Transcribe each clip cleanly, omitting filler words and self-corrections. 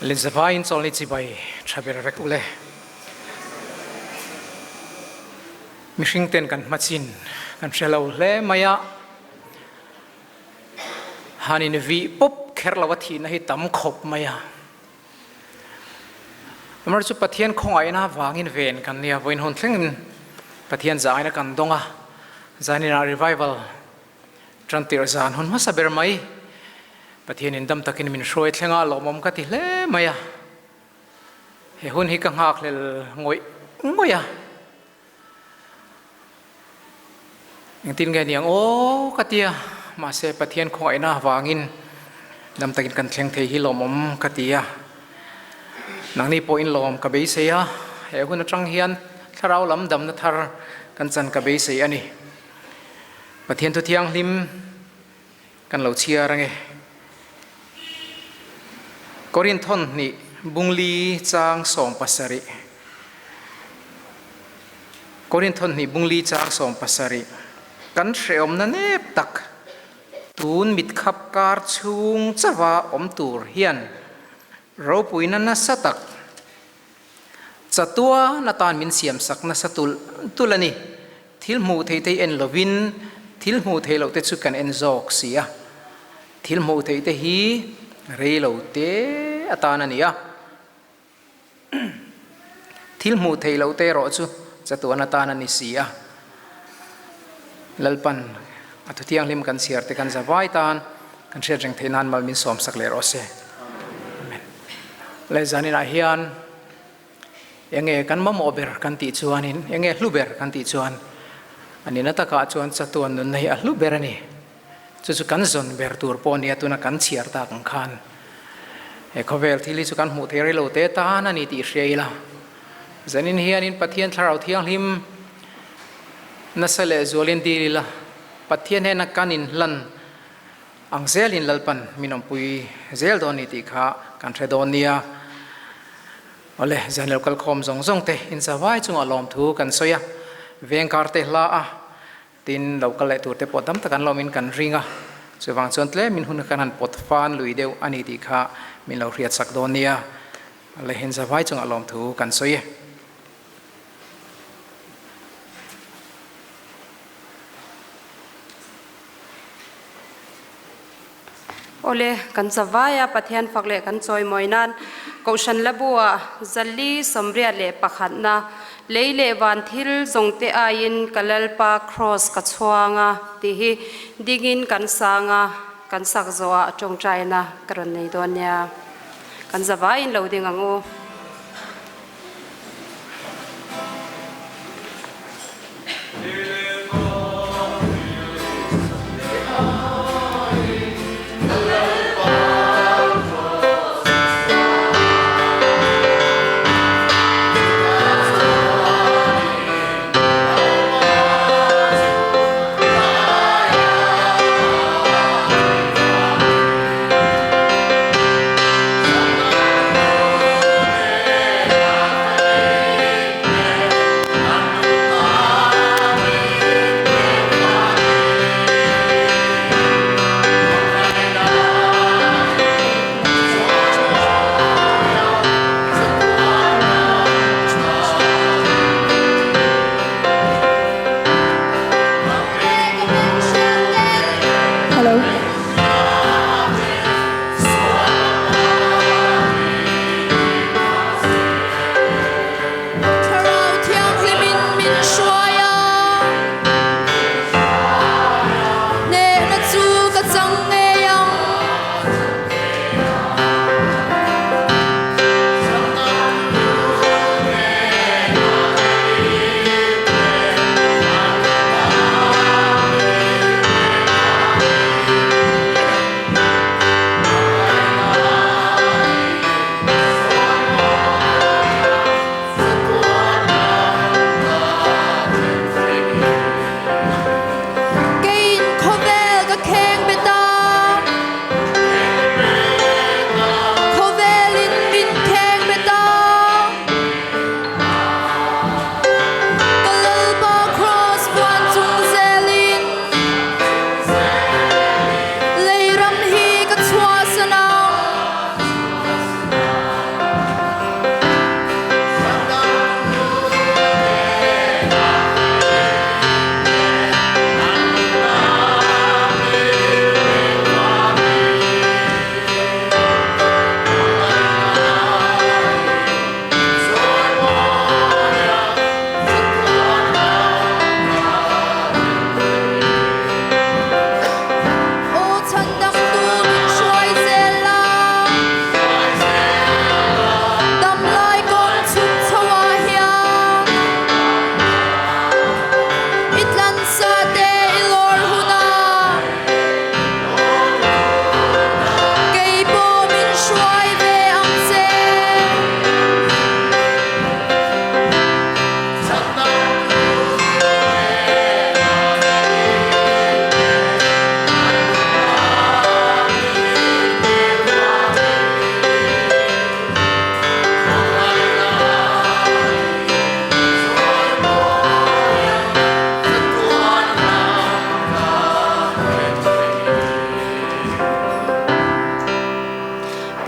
Lizavaiin chawlni chibai tha ber vek ule. Mihring ten kan hmachin kan hre lo hle mai a, han in vih pawp kher lo a thihna hi tam khawp mai a. Amar chu Pathian khawngaihna avangin ven kan nia, vawiin hun thlengin Pathian zaina kan dawng a, zaninah revival Tantirh zan hun hmasa ber mai, Pathianin dam takin min hruai thleng a, lawmawm ka ti hle mai a. He hun hi ka nghakhlel ngawih ngawih a. Engtin nge niang aw ka ti a, mahse Pathian khawngaihna avangin dam takin kan thleng thei hi lawmawm ka ti a. Nangni pawhin lawm ka beisei a, he hun atang hian thlarau lam damna thar kan chan ka beisei a ni. Pathian thu thianghlim kan lo chhiar ange. Korinthon hnih bungli chang 70. Korinthon hnih bungli chang 70. Kan hrehawmna nep tak tun mitkhap kar chhung chauha awm tur hian ropuina nasa tak Chatuan atan min siamsak nasa tulh tulh a ni. Thil hmuh theih te hi en lovin thil hmuh theih loh te chu kan en zawk si a. Thil hmuh theih te hi rei lo te atan a ni a. Thil hmuh theih loh te erawh chu chatuan atan a ni si a. Lalpan a thu thianghlim kan chhiar te kan zavai tan kan hriat reng theih nan mal min sawmsak leh rawh se. Amen. Le zaninah hian enge kan mamawh ber kan tih chuanin enge hlu ber kan tih chuan a nihna takah chuan chatuan nunna hi a hlu ber a ni. Chu chu kan zawn ber tur pawh nia tuna kan chhiar tak ang khan he khawvel thil hi chu kan hmuh thei rei lo te tan a ni tih hria ila. Zanin hianin Pathian Thlarau Thianghlim nasa leh zualin dil ila, Pathian hnena kan inhlan ang zelin Lalpan min awmpui zel dawn ni tih kha kan hre dawn nia. Awle, zan lo kalkhawm zawng zawng te inzavai chungah lawmthu kan sawi a, vengkar te hla a, Tin, lo kal leh tur te pawh tam tak an lawmin kan ring a, chuvang chuan tlemin hun kha kan han pawt fan lui deuh a ni tih kha min lo hriat sak dawn nia. Lehin zavai chungah lawmthu kan sawi e. Awle, kan zavai a Pathian fak leh kan chawimawi nan Kohhran Labua Zali 81na lei leh van thil zawng te aiin ka Lalpa Kraws ka chhuang a tih hi dingin kan sang a, kan sak zawhah tawngtaina ka rawn nei dawn nia. Kan zavaiin lo ding ang u.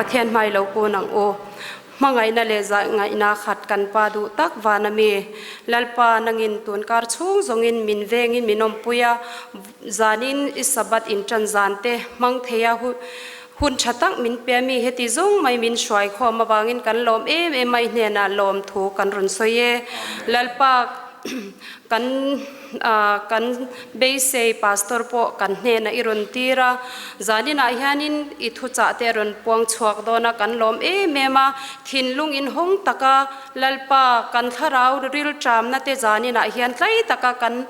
Pathian hmai lo kun ang u. Hmangaihna leh zahngaihna khat kan Pa duh tak van a mi. Lalpa nangin tunkar chhung zawngin min vengin min awmpui a, zanin i Sabbath inṭan zan te hmang thei a hun ṭha tak min pe a mi heti zawng mai min hruai khawm avangin kan lawm em em a, i hnenah lawmthu kan rawn sawi e. Lalpa Kan kan beisei Pastor pawh kan hnenah i rawn tir a, zaninah hianin i thuchah te a rawn puang chhuak dawn a, kan lawm em em a, thinlung inhawng taka Lalpa kan thlarau rilṭamna te zaninah hian tlai taka kan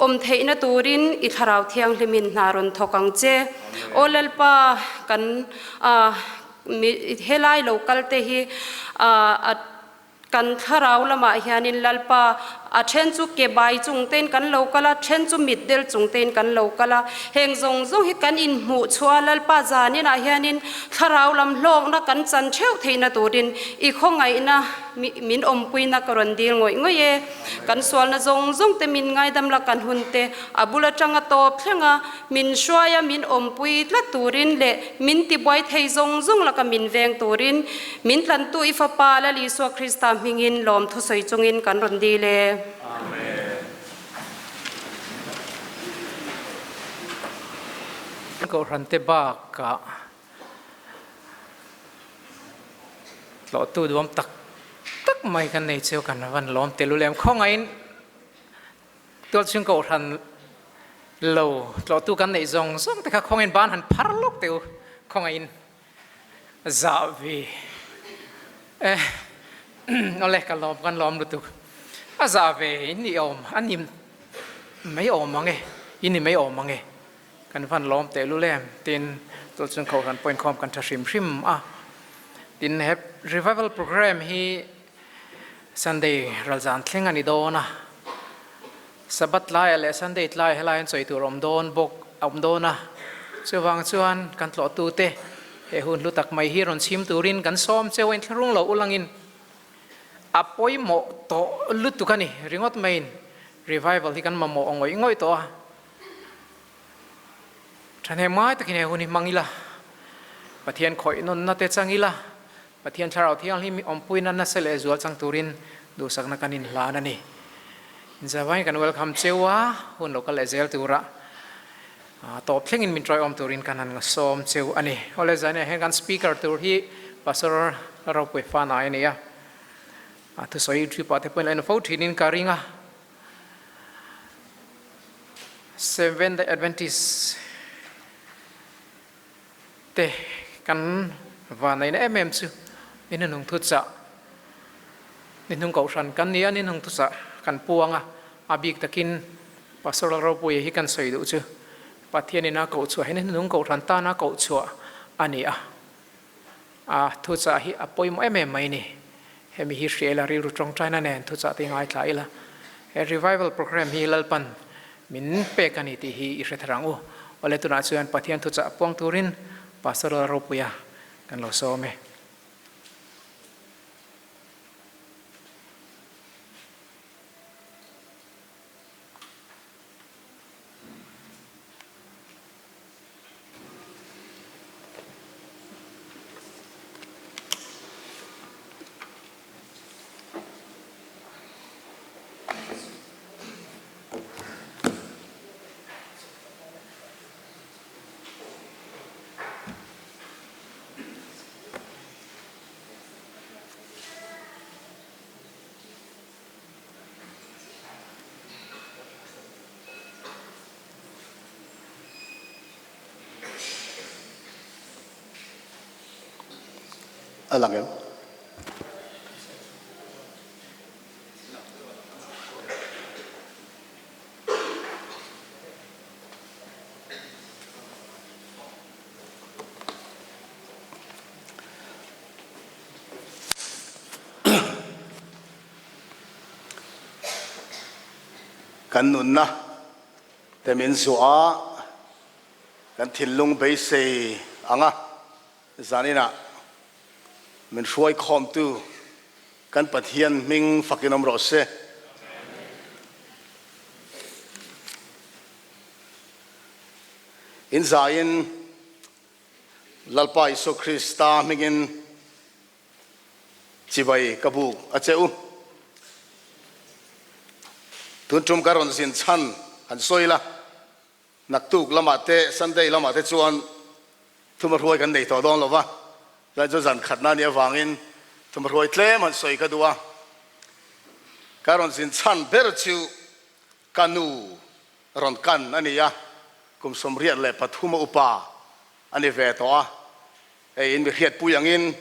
awm theihna turin i thlarau thianghlimin hna rawn thawk ang che. Aw Lalpa kan helai lo kal te hi a Kan thlarau lamah hianin Lalpa, a then chu ke bai chung tein kan lo kal a, then chu mitdel chung tein kan lo kal a. Heng zawng zawng hi kan inhmuh chhuah a, Lalpa zaninah hianin thlarau lam hlawkna kan chan theuh theihna turin i khawngaihna min awmpuina ka rawn dil ngawih ngawih e. Kan sualna zawng zawng te min ngaidam la kan hun te a bul atanga tawp thleng a, min hruai a, min awmpui tlat turin leh min tibuai thei zawng zawng laka min veng turin min tlantu i Fapa Lal Isua Krista hmingin lawm thusawi chungin kan rawn dil e. Amen. Kohhran te bakah tlawhtu duam tak tak mai kan nei cheu kan van lawm tel u lem khawngaihin tualchhung kohhran lo tlawhtu kan neih zawng zawng te kha khawngaihin ban han phar lawk teh u khawngaihin zah ve eh awle ka lawm kan lawm lutuk a zah ve in ni awm a ni mai awm ang e in ni mai awm ang e. Kan van lawm teh lul em? Tin, chu chuan Kohhran pawhin khawm kan tha hrim hrim a. Tin, he revival program hi Sunday ralzan thleng a ni dawn a. Sabbath tlaiah leh Sunday tlaiah helai an sawi tur a awm dawn bawk a awm dawn a. Chuvang chuan kan tlawhtute he hun hlu tak mai hi rawn chhim turin kan sawm cheu a, inthlahrung lo ulangin a pawimawh tawh lutuk a ni ringawt maiin revival hi kan mamawh ngawih ngawih tawh a. Thahnem ngai takin he hun hi hmang ila, Pathian khawih nawnna te chang ila, Pathian Thlarau Thianghlim hi awmpuina nasa leh zual chang turin duhsakna kan inhlan a ni. Inzavain kan welcome cheu a, hun lo kal leh zel tura tawp thlengin min tawiawm turin kan han sawm cheu a ni. Awle zainia hian kan speaker tur hi Pastor Ropui Fanai a ni a, thusawi thu pah te pawhin a en fo thinin ka ring a. Seventh-day Adventist te kan vanneihna em em chu ni hnuhnung thuchah, ni hnung kohhran kan ni a, ni hnung thuchah kan puang a, a bik takin Pastor Lalropuia hi kan sawi duh chu Pathianin a kohchhuah hi ni hnuhnung kohhran tana kohchhuah a ni a. A thuchah hi a pawimawh em em mai ni. Hemi hi hria ila rilru tawngtaina nen thuchah te hi ngaithla ila. He revival programme hi Lalpan min pek a ni tih hi i hre thar ang u. Awle tunah chuan Pathian thuchah puang turin Pastor Lalropuia kan lo sawm e. A lang em? Kan nunna te min zuah a, kan thinlung beisei ang a, zaninah min hruai khawmtu kan Pathian hming fakin awm rawh se. In zaiin. Lalpa Isua Krista hmingin chibai ka buk a che u. Tun tum ka rawn zin chhan han sawi la, naktuk lamah te Sunday lamah te chuan thuma hruai kan nei tawh dawn lo va, chuan chu zan khatna a nih avangin thuma hruai tlem han sawi ka duh a. Ka rawn zin chhan ber chu ka nu rawn kan a ni a, kum 83 a upa a ni ve tawh a, hei in mi hriatpui angin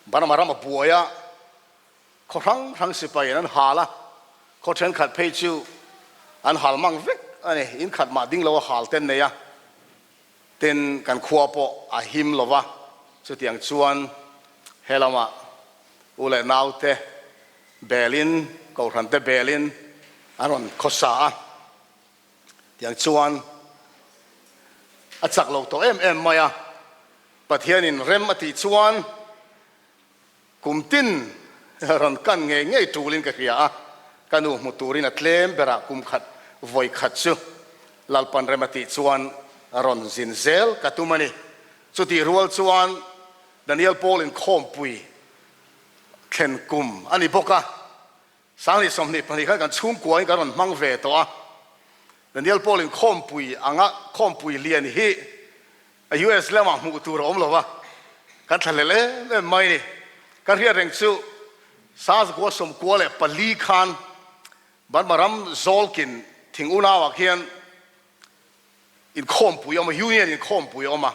Burma ram a buai a, khaw hrang hrang sipai in an hal a, khaw thenkhat phei chu an hal mang vek a ni, in khat mah ding lo a hal ten nei a, tin kan khua pawh a him lo va, chutiang chuan he lamah u leh naute belin kohhran te belin an rawn khawsa a. Tiang chuan a chak lo tawh em em mai a, Pathianin rem a tih chuan kum tin rawn kan ngei ngei tulin ka hria a, ka nu hmu turin a tlem berah kum khat vawi khat chu Lalpan rem a tih chuan rawn zin zel ka tum a ni. Chutih rual chuan Daniel Paul inkhawmpui thlen kum a ni bawk a. 2022 khan kan chhungkuain kan rawn hmang ve tawh a, Daniel Paul in khawmpui anga khawmpui lian hi a US lamah hmuh tur a awm lo va, kan thlahlel em em mai ni. Ka hriat reng chu 1994 khan Burma ram Zawlkin thing unauah khian inkhawmpui a awm a, Union inkhawmpui a awm a,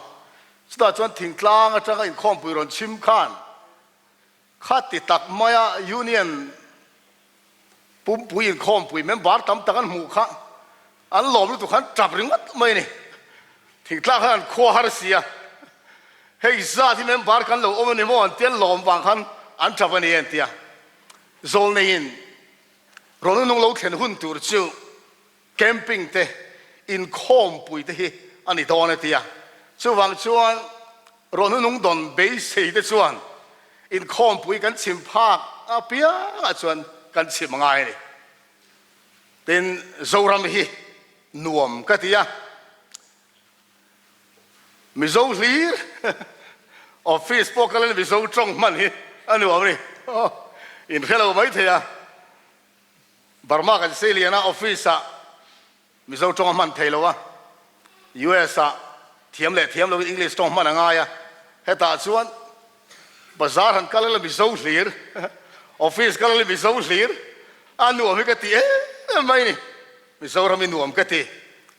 chutah chuan thingtlang atanga inkhawmpui rawn chhim khan Khati tak maia Union pumpui inkhawmpui member tam tak an hmuh kha an lawm lutuk khan tap ringawt mai a ni. Thingtlang khan an khua har si a, hei zat hi member kan lo awm a ni maw an tia lawm vang khan an tap a ni an tia. Zawlneiin Rawnunung lo thlen hun tur chu Camping te, inkhawmpui te hi a ni dawn a ti a. Chuvang chuan Rawnunung dawn beisei te chuan inkhawmpui kan chhim phak apiangah chuan kan chhim a ngai a ni. Tin, Zoram hi nuam ka ti a. Mizo hlir office pawh kal in Mizo tawng hman hi a nuam a ni. Inhre lo maithei a. Burma kan sei lian a, office ah Mizo tawng a hman thei lo a, US ah thiam leh thiam loin English tawng hman a ngai a, hetah chuan bazar han kal ila Mizo hlir, office kal ila Mizo hlir, a nuam hi ka ti em em mai ni, Mizoram hi nuam ka ti,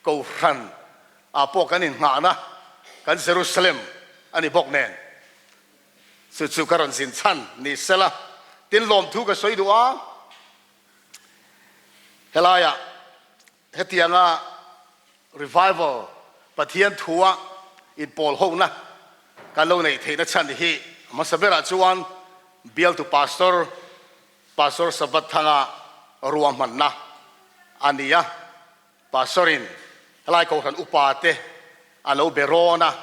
Kohhran ah pawh kan inngahna kan Jerusalem a ni bawk nen. Chu chu ka rawn zin chhan ni sela, tin lawmthu ka sawi duh a, helaiah hetianga revival Pathian thua inpawl hona kan lo neih theihna chhan hi hmasa berah chuan bialtu pastor, Pastor Sabbath Thanga ruahmanna a ni a. Pastor-in helai kohhran upate a lo be rawn a,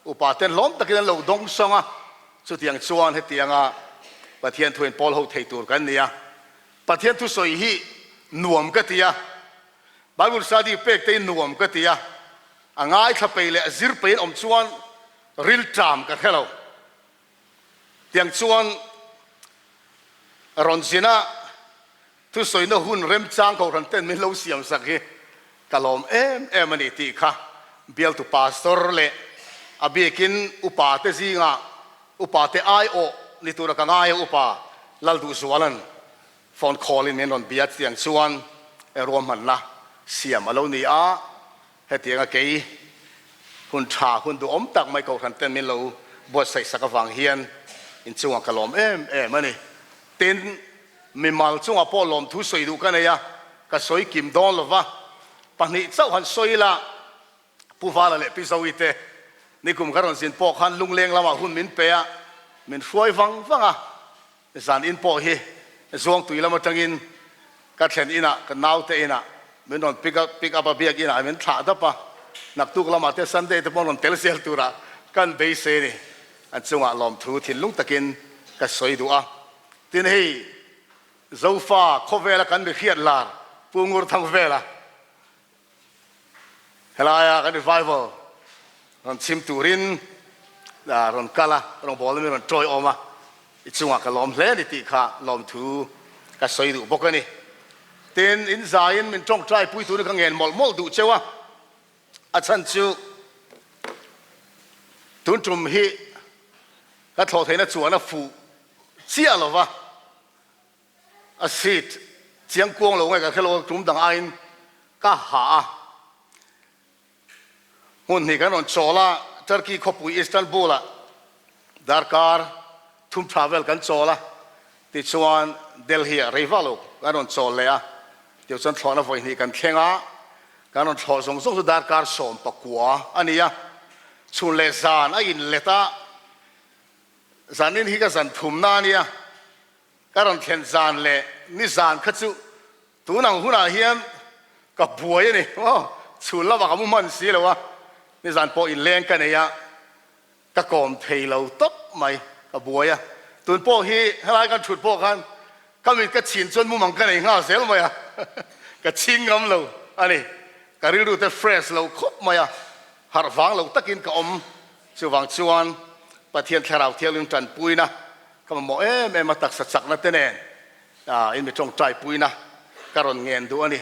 upaten hlawm takin an lo dawng sawng a, chutiang chuan hetianga Pathian thuin pawl ho thei tur kan ni a. Pathian thusawi hi nuam ka ti a, Bible study pek te hi nuam ka ti a, a ngaithla pei leh a zir pei an awm chuan rilṭam ka hre lo. Tiang chuan rawn zin a. Thusawina hun remchang kohhran ten min lo siam sak hi ka lawm em em a ni tih kha bialtu pastor leh a biakin upa te zingah upa te aiawh ni tura ka ngai a upa Lalduhzuala'n phone call in min rawn bia chutiang chuan e ruahmanna siam a lo ni a, hetianga kei hun tha hun duhawm tak mai kohhran ten min lo buatsaih sak avang hian inchungah ka lawm em em a ni. Tin, mimal chungah pawh lawmthu sawi duh ka nei a, ka sawi kim dawn lo va, pahnih chauh han sawi ila, Pu Vala leh Pi Zoe te nikum ka rawn zin pawh khan lungleng lamah hun min pe a, min hruai vang vang a, zan in pawh hi Zuangtui lam atangin ka thlen inah ka naute inah min rawn pick up pick up a biak inah min thlah dap a, naktuk lamah te Sunday te pawh rawn tel zel turah kan beisei a ni. An chungah lawmthu thinlung takin ka sawi duh a. Tin hei Zofa khawvela kan mi hriat lar Pu Ngurthang vela helaia kan revival rawn chhim turin. rawn kal a, rawngbawlna mi rawn tawiawm a, i chungah ka lawm hle a ni tih kha lawmthu ka sawi duh bawk a ni. Tin, in zaiin min tawngtai pui turin ka ngen mawlh mawlh duh cheu a, a chhan chu tun tum hi ka thlawh theihna chuan a fuh chiah lo va, a seat chiang kuang lo nge ka hre lo a, tum dang aiin ka hah a. Hmun hnih kan rawn chawl a, Turkey khawpui Istanbul-ah darkar thum tha vel kan chawl a, tichuan Delhi-ah rei vak lo kan rawn chawl leh a, tichuan thlawhna vawi hnih kan thleng a, kan rawn thlawh zawng zawng chu darkar 19 a ni a, chhun leh zan a inlet a, zanin hi ka zan thumna a nia, ka rawn thlen zan leh ni zan kha chu Tun ang hunah hian ka buai a ni maw? Chhun lamah ka mu hman si lo a, nizan pawh inleng ka nei a, ka kawm thei lo tawp mai, ka buai a. Tun pawh hi helai kan thut pawh khan ka mit ka chhin chuan mumang ka nei nghal zel mai a, ka chhing ngam lo a ni. Ka rilru te fresh lo khawp mai a, harh vang lo takin ka awm. Chuvang chuan Pathian Thlarau Thianghlim tanpuina ka mamawh em em a, taksa chakna te nen In mi tawngtai puina ka rawn ngen duh a ni.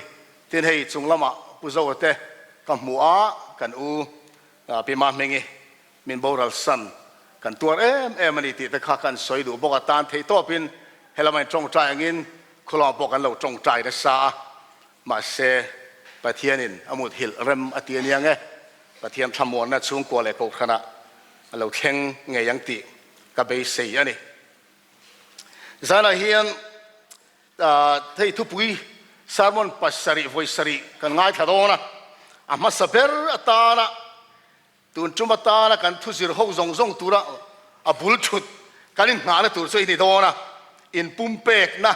Tin hei chung lamah Pu Zoa te ka hmu a, kan u Pi Mahmingi min boral san kan tuar em em a ni tih te kha kan sawi duh bawk a, tan theih tawpin helama in tawngtai angin khawlawng pawh kan lo tawngtai nasa a, mahse Pathianin a muthilh rem a ti a nia nge, Pathian thlamuanna chhungkua leh kohhranah a lo thleng ngei ang tih ka beisei a ni. Zanah hian thei thupui sermon pasarih vawi sarih kan ngaithla dawn a, a hmasa ber atana tun tum atana kan thuzir ho zawng zawng tura a bul thut kan inhnahna tur chu i ni dawn a, inpumpekna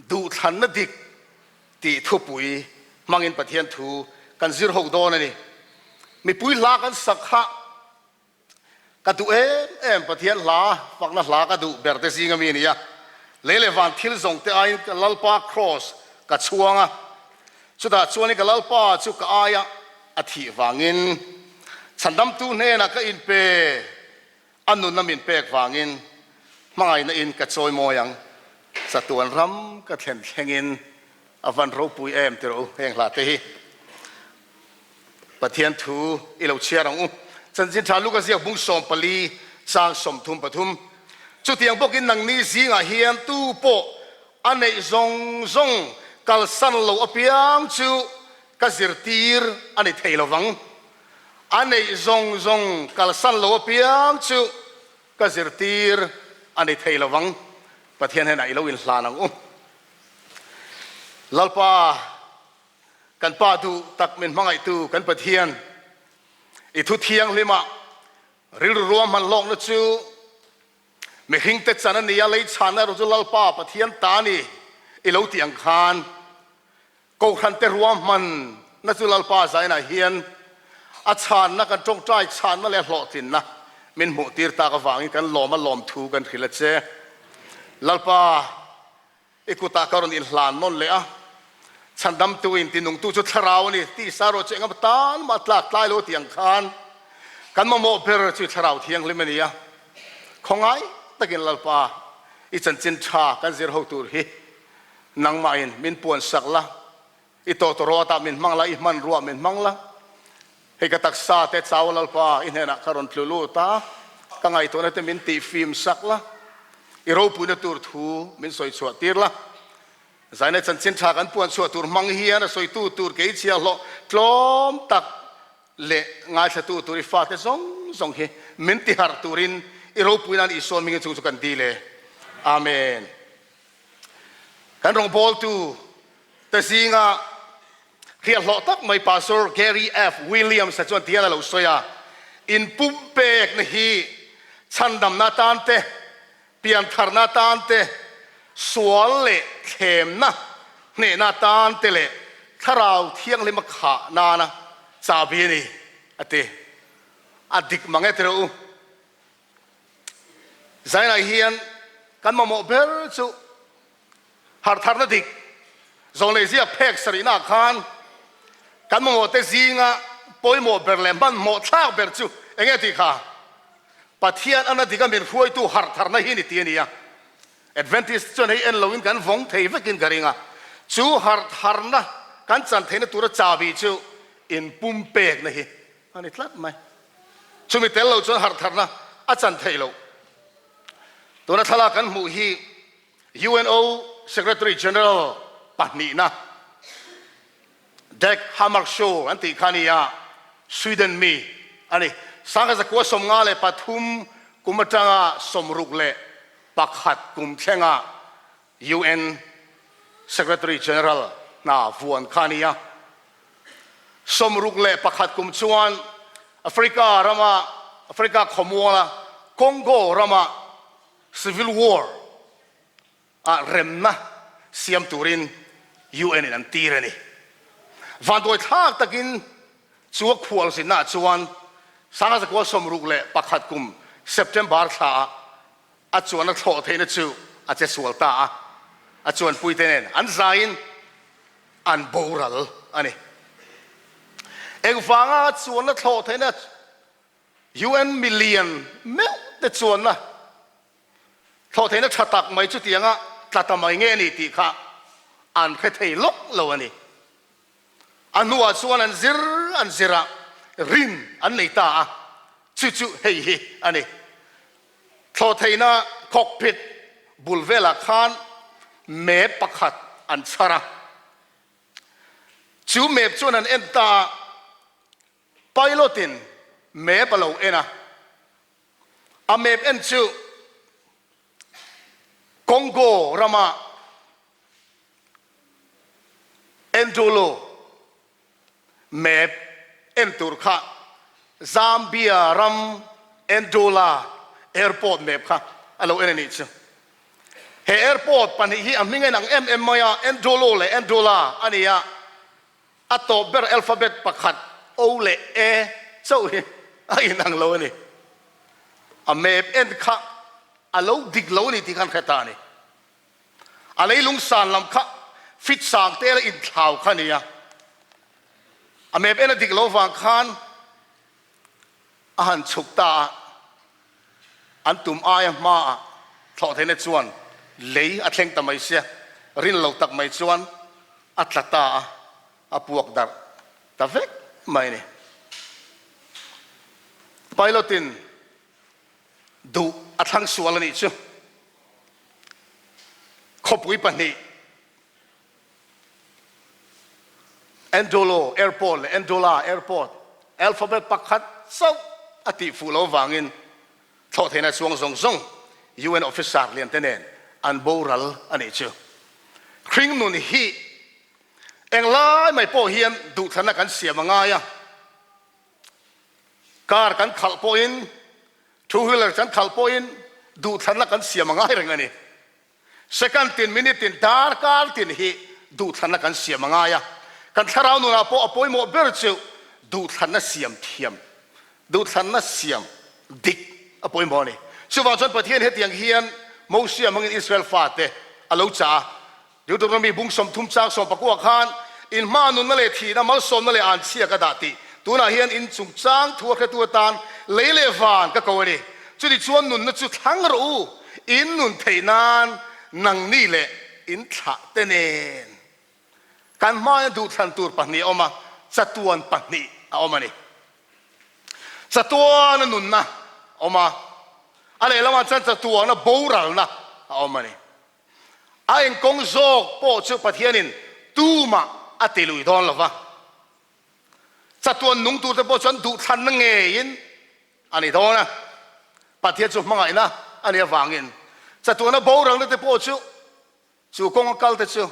duhthlanna dik tih thupui hmangin Pathian thu kan zir ho dawn a ni. Mipui hla kan sak kha Ka duh em em Pathian hla fakna hla ka duh ber te zing ami a ni a, lei leh van thil zawng te aiin ka Lalpa Kraws ka chhuang a, chutah chuanin ka Lalpa chu ka aia a thih vangin chhandamtu hnenah ka inpe, a nunna min pek vangin hmangaihna in ka chawi mawi ang, chatuan ram ka thlen thlengin a van ropui em ti rawh u heng hla te hi. Pathian thu i lo chhiar ang u. Chanchin Tha Luka ziak bung 14 chang 33. Chutiang bawkin nangni zingah hian tu pawh a neih zawng zawng kalsan lo apiang chu ka zirtir a ni thei lovang. A neih zawng zawng kalsan lo apiang chu ka zirtir a ni thei lovang. Pathian hnenah i lo inhlan ang u. Lalpa. Kan Pa duh tak min hmangaihtu kan Pathian, i thu thianghlimah rilru ruahman hlawkna chu mihringte chan a ni a, lei chhanna erawh chu Lalpa Pathian ta a ni i lo tih ang khan Kohhrante ruahmanna chu Lalpa zainah hian a chhanna kan tawngtai chhanna leh hlawhtlinna min hmuhtir tak avangin kan lawm a lawmthu kan hrilh a che. Lalpa I kutah ka rawn inhlan nawn leh a, chhandamtu in tinungtu chu thlarau a ni tih sa rawh chu engemaw tan mah tlak tlai lo tih ang khan kan mamawh ber chu thlarau thianghlim a ni a. Khawngai takin Lalpa, i chanchin tha kan zir ho tur hi nangmahin min puan sak la, i tawtawrawt ah min hmang la, i hmanruah min hmang la. Hei ka taksa te chau Lalpa, i hnenah ka rawn tlu lut a, ka ngaihtuahna te min tihfim sak la, i ropuina tur thu min sawi chhuah tir la. Zaina chanchin tha kan puan chhuah tur hmang hian a sawitu tur kei chhiahhlawh tlawm tak leh ngaithlatu tur i fate zawng zawng hi min tiharh turin i ropuina'n Isua hmingin chung chu kan dil e. Amen. Kan rawngbawltu te zinga hriathlawh tak mai Pastor Gary F. Williams-a chuan tihian a lo sawi a, Inpumpekna hi chhandamna atan te, piantharna atan te, sual leh thlemna hnehna atan te leh Thlarau Thianghlima khah nana chabi a ni, a ti. A dik mang e tirh u. Zainah hian kan mamawh ber chu harhtharna dik zawng leh ziak phek sarihnaah khan kan mamawhte zinga pawimawh ber leh hmanhmawh thlak ber chu eng nge tih kha? Pathian ana dika min hruaitu harh tharna hi ni ti a ni a. Adventist chuan hei en loin kan vawng thei vekin ka ring a, chu harh tharna kan chan theihna tura chabi chu inpumpekna hi a ni tlat mai. Chumi tel lo chuan harh tharna a chan theih loh. Tuna thlalak kan hmuh hi UNO Secretary General pahnihna Dag Hammarskjöld an tih kha a ni a, Sweden mi a ni. Sangha zakua 53 kum atanga 61 kum thlenga UN Secretary General hna vuan kha a ni a. 61 kum chuan Africa rama Africa khawmuala Congo rama Civil War ah remna siam turin UN in an tir a ni. Vanduai thlak takin chu a khual zinna ah chuan 1961 kum September thla ah a chuan a thlawh theihna chu a che sual ta a, a chuanpuite nen an zaiin an boral a ni. Engvanga a chuanna thlawh theihna UN milian meuh te chuanna thlawh theihna tha tak mai chutianga tla ta mai nge ni tih kha an hre thei lawk lo a ni. A hnuah chuan an zir an zir a, rin an nei ta a, chu chu hei hi a ni. Thlawh theihna cockpit bul velah khan map pakhat an chhar a, chu map chuan an en ta a, Pilot in map a lo en a, a map en chu Congo rama Ndolo map en tur kha Zambia ram Ndola airport map kha a lo en a nih chu. He airport pahnih hi a hming a inang em em mai a, Ndolo leh Ndola a ni a. A tawp ber alphabet pakhat O leh E chauh hi a inang lo a ni. A map en kha a lo dik lo a ni tih khan hre ta a ni. A leilung san lam kha fit sang te la inthlau kha a ni a. A map en a dik lo vang khan a han chhuk ta a, an tum aia hmaah thlawh theihna chuan lei a thleng ta mai sia, rin lo tak mai chuan a tla ta a, a puak darh ta vek mai a ni. Pilot in duh a thlang sual a nih chu. Khawpui pahnih Andolo Airport leh Andola Airport alphabet pakhat chauh a tih fuh lo vangin thlawh theihna chuang zawng zawng UN officer lian te nen an boral a nih chu. Hring nun hi englai mai pawh hian duhthlanna kan siam a ngai a, car kan khalh pawhin, two wheeler kan khalh pawhin duhthlanna kan siam a ngai reng a ni. Second tin, minute tin, darkar tin hi duhthlanna kan siam a ngai a. Kan thlarau nunah pawh a pawimawh ber chu duhthlanna siam thiam, duhthlanna siam dik a pawimawh a ni. Chuvang chuan Pathian hetiang hian Mosia hmangin Israel fate a lo chah a. Deuteronomy bung 30 chang 19 khan, In hma nunna leh thihna, malsawmna leh anchhia ka dah tih tunah hian in chungchang thu a hretu atan lei leh van ka ko a ni. Chutichuan nunna chu thlang rawh u, in nun theih nan nangni leh in thlah te nen. Kan hmaia duhthlan tur pahnih a awm a, chatuan pahnih a awm a ni. Chatuana nunna a awm a, a lehlamah chuan chatuana boralna a awm a ni. A engkawng zawk pawh chu Pathianin tumah a ti lui dawn lo va, chatuan nung turte pawh chuan duhthlanna ngeiin a ni dawn a. Pathian chu hmangaihna a nih avangin chatuana boralna te pawh chu chu kawnga kalte chu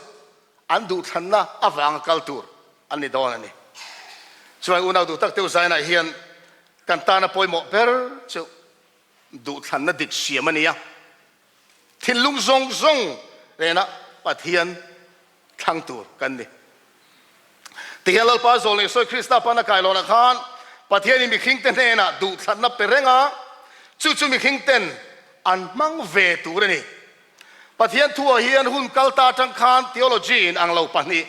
an duhthlanna avanga kal tur an ni dawn a ni. Chuan unau duh tak deuh zainah hian kan tana pawimawh ber chu duhthlanna dik siam a ni a. Thinlung zawng zawng rena Pathian thlang tur kan ni. Tihian Lalpa zawl leh sawi Krista pana kai lohnah khan Pathianin mihringte hnenah duhthlanna pe reng a, chu chu mihringten an hmang ve tur a ni. Pathian thuah hian hun kal ta atang khan theology in ang lo pahnih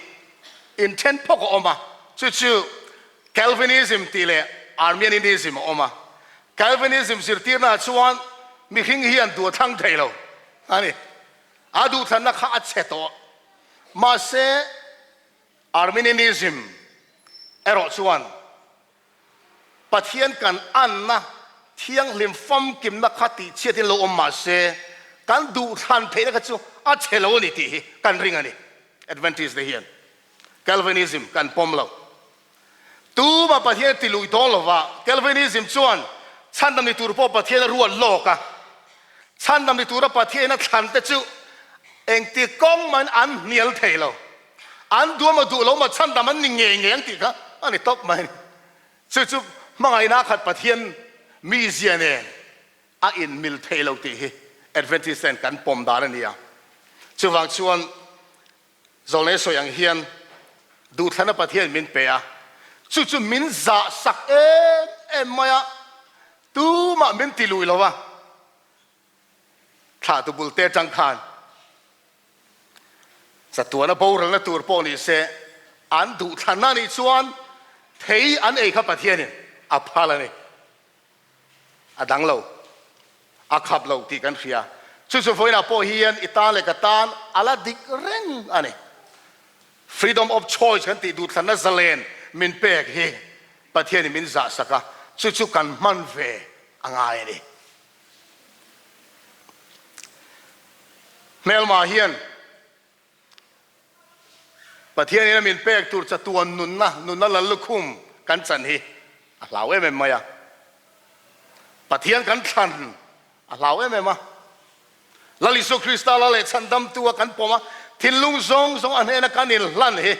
inthen phawk a awm a, chu chu Calvinism tih leh Arminianism a awm a. Calvinism zirtirnaah chuan mihring hian duh a thlang thei lo a ni. A duhthlanna kha a chhe tawh. Mahse, Arminianism erawh chuan Pathian kan anna thianghlim famkimna kha tihchhiatin lo awm mah se, kan duhthlan theihna kha chu a chhe lo a ni tih hi kan ring a ni. Adventist te hian Calvinism kan pawm lo. Tuma Pathian a ti lui dawn lo va, Calvinism chuan chhandam ni tur pawh Pathian a ruat lawk a. Chhandam ni tura Pathian a thlan te chu engti kawng mahin an hnial thei lo. An duam a duh lo maw chhandam an ni ngei ngei ang tih kha a ni tawp mai a ni. Chu chu hmangaihna khat Pathian mizia nen a inmil thei lo tih hi Adventist ten kan pawm dan a ni a. Chuvang chuan Zawlnei sawi ang hian duhthlana Pathian min pe a, chu chu min zah sak em em mai a, tumah min ti lui lo a, thlahtu bul te atang khan chatuana boralna tur pawh ni se an duhthlanna nih chuan thei an ei kha Pathianin a phal a ni. A dang lo, a khap lo tih kan hria. Chu chu vawiinah pawh hian i tan leh ka tan a la dik reng a ni. Freedom of choice kan tih duhthlanna zalen min pek hi Pathianin min zahsak a, chu chu kan hman ve a ngai a ni. Hmelma hian Pathianin a min pek tur chatuan nunna, nunna lal lukhum kan chan hi a hlau em em mai a. Pathian kan thlan a hlau em em a. Lal Isua Krista la leh chhandamtu a kan pawm a, thinlung zawng zawng a hnena kan inhlan hi